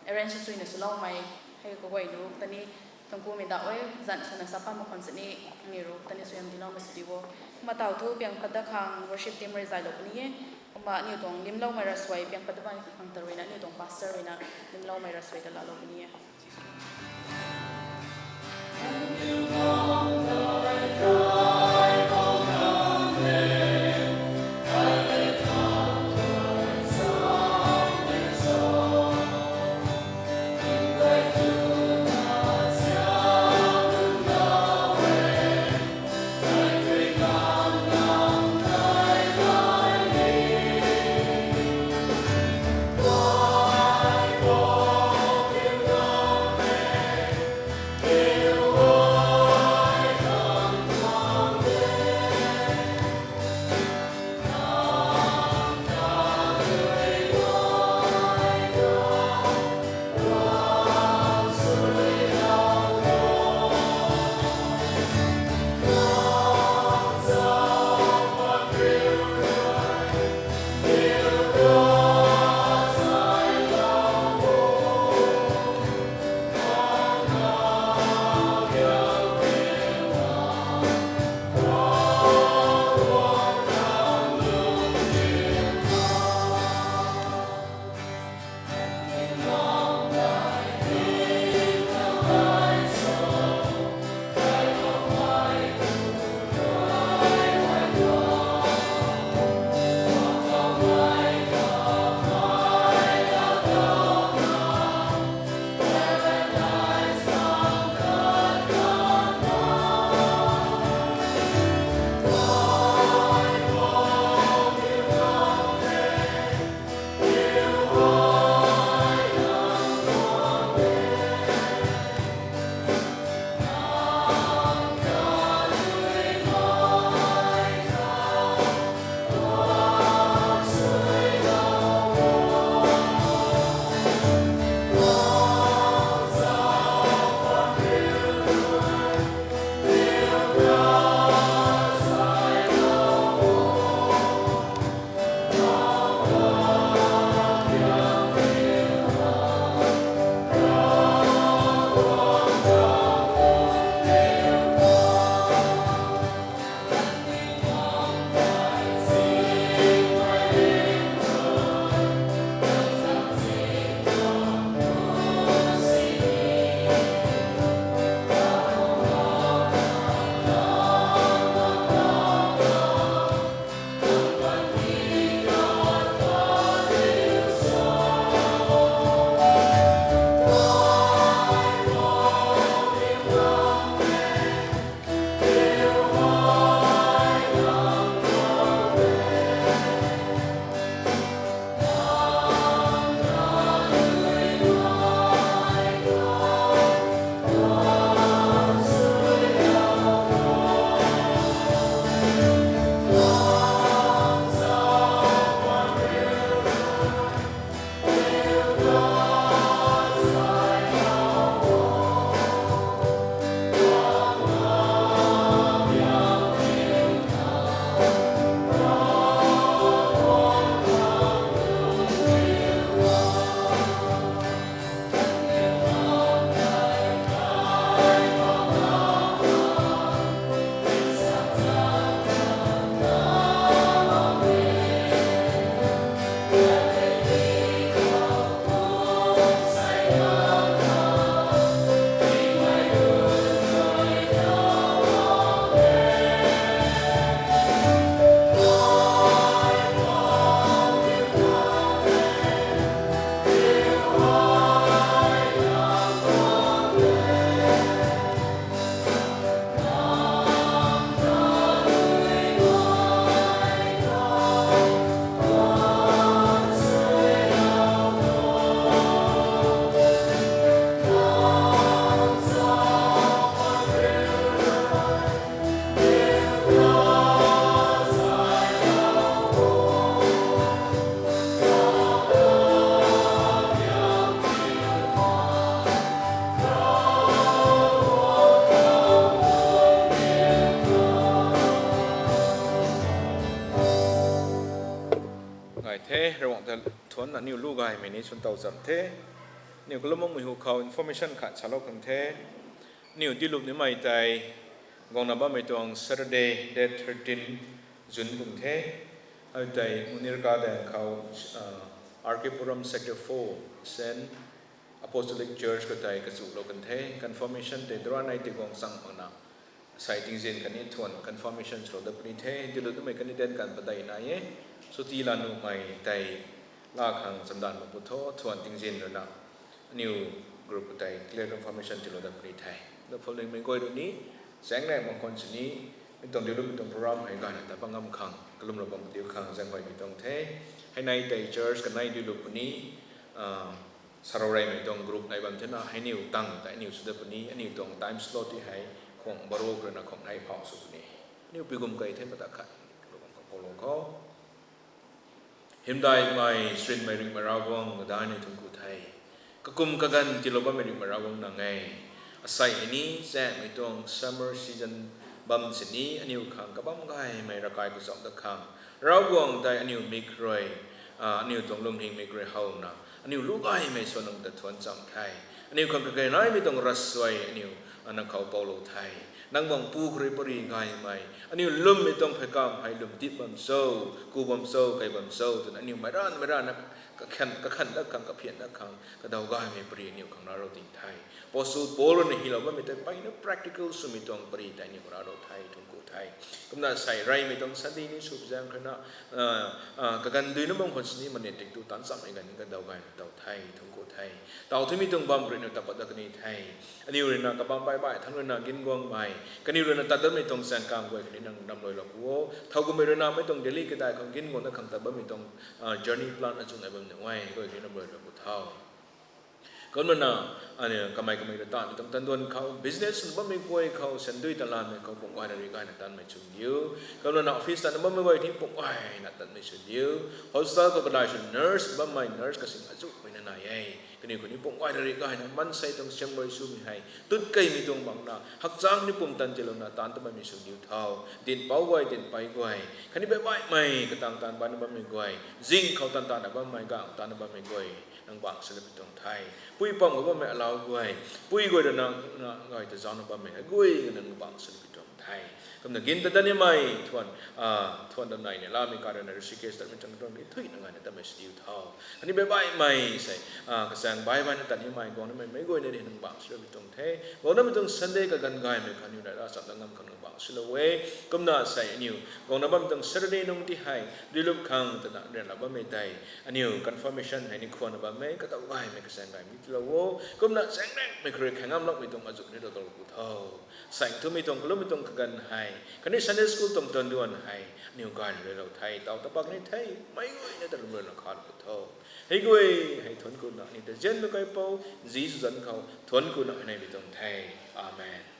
arrange suina swloumei hei kaguay ruk ta ni thuanc kumei da e. Zanc swna sa pat mak khwan sini aniu ruk ta ni suaihiam tiiloumei sw diu o. Kumna tau thu piang pat dat khang worship team rui zaylou puni e. Kumna aniu tuang limloumei ravsuai piang pat dat bam khang ta ruina aniu tuang pastor ruina limloumei ravsuai ta laalou puni e. the, Ravguangc ta thuanna aniu lu gaymei ni swn tow cham the. Aniu kalum makmei hu khou information khat salou khang the. Aniu dilup nimei tei guangna bammei tuang Saturday, date thirteen June kum the. Hei tei Munirka daeng khou, R K Puram Sector four, Saint Apostolic Church khou tei kachulou kan the. Confirmation tei dranei tiguang chang makna, sei tingzin khatni thuan confirmation swlou dat puni the. Dilup nimei candidate kan padeih nai e. Chuti la nuhmei tei la khang chamdanv mak pu tho, thuan tingzin ruina aniu group tei clear confirmation tiilou dat puni the. Daphalingmei guay rui ni, chaeng nai mak khwan sini, mi tuang dilup mi tuang program hei gayna ta pangam khang kalumlou bam diu khang zaenghuaymei tuang the. Hei nai tei church kanei dilup puni, sarou reymei tuang group nai bam thena, hei aniu tang tei aniu sw dat puni, aniu tuang time slot ti hei khwang baro ruina khwang nei phau sw puni. Aniu pigum kei the mata khat, lou bam khang paulou khou. Hymdaihmei, srinmei ringhmei Ravguangc, kadai ni thuanc ku the. Kakum kaganv tiilou bammei ringhmei Ravguangc nang e. Asei hei ni, chaengmei tuang summer season bam sini, aniu khang kabam gaymei ravkai kacham dat khang, Ravguangc tei aniu mik rui, aniu tuang lwmhing mik rui howna, aniu lu gaymei sw nang ta thuanc cham the. Aniu khang kakai naimei tuang ravsuai aniu nang khou poulou the. Nang bang pu khou rui pary gaymei, aniu lwmmei tuang pheykamv hei lwm dip bam cho, ku bam cho, kai bam cho twna aniu meic ranmei rana kakhan dat khang, kaphian dat khang kadaw gaymei pary aniu khang rarou ding the. Apostle Paul rui na hylou bammei tei mpeyna practical swmei tuang pary tei aniu rarou the, thuanc ku the. Kumna sei reymei tuang Sunday ni sw zaeng khou na, kaganv duina bam khwan sini mani ting tu taanc chammei ganv ni kadaw gayna tow the, thuanc ku the. Taw thumei tuang bam rui na tat pat dat kani the. Aniu rui na kabam baih baih thangc rui na ginguangmei, kaniw rui na tat datmei tuang chaeng kam guay khatni nang namluailou pu o. Thow kumhmei rui na mei tuang Delhi kadai khang ginguang dat khang tat bammei tuang journey plan azuh nai bam nuh e, guay khatni namluailou pu tho. Kumna na, kamei kamei rui tanmei tuang tanduan khou, business sw bammei guay khou, sandui talanmei khou, pum gay rari gayna tanmei chwn diu. Kumna na office tatna bammei guay ni pum gayna tanmei chwn diu. Hospital khou kadai sw nurse bammei nurse kasing azuhmei na nai e. Kaniw khatni pum gay rari gayna maansei tuang siamruai swmei hei tut keymei tuang bangna, hakchang ni pumtan tiilouna taanc ta bammei chwn diu tho. Dinhpouc guay, dinhpei guay, khatni baih baihmei katang taanv baihna bammei guay, zing khou taanv taanna bammei, gang taanna bammei guay, nang bangc swlou pi tuang the. Pui pam khou bammei alau guay, pui guay rui na, na gay ta zaucna bammei hei guay nang bangc swlou pi tuang the. Kumna gin ta dat nimei thuan, thuan ta nai ni lamei ka rui na Rishikesh tatmei tuang tuang ni thuina gayna tatmei chwn diu tho. Khatni baih baihmei sei, kachaeng baih baihna tat nimei guang nimei meic guayna ni nang bangc swlou pi tuang the. Guang namei tuang Sunday kaganv gaymei khang aniu na ravchapna ngam khang nang bangc swlou e. Kumna sei aniu guangna bammei tuang Saturday nung ti hei duilup khang twna ryanlou bammei tei, aniu confirmation hei ni khwanna bammei kadaw gaymei kachaeng gaymei tiilou o. Kumna chaeng raengmei khou rui khaeng ngam lakmei tuang azuh ni lou talou pu tho. Saeng thumei tuang kalummei tuang kaganv hei khatni Sunday school tuang tanduan hei aniu gayna ruilou the, taw ta pak ni the, meic guayna ta lwmlana khalou pu tho. Hei guay hei thuanc kuna aniu ta zianmei kaipouc Jisu zanc khou thuanc kuna hei neimei tuang the. Amen.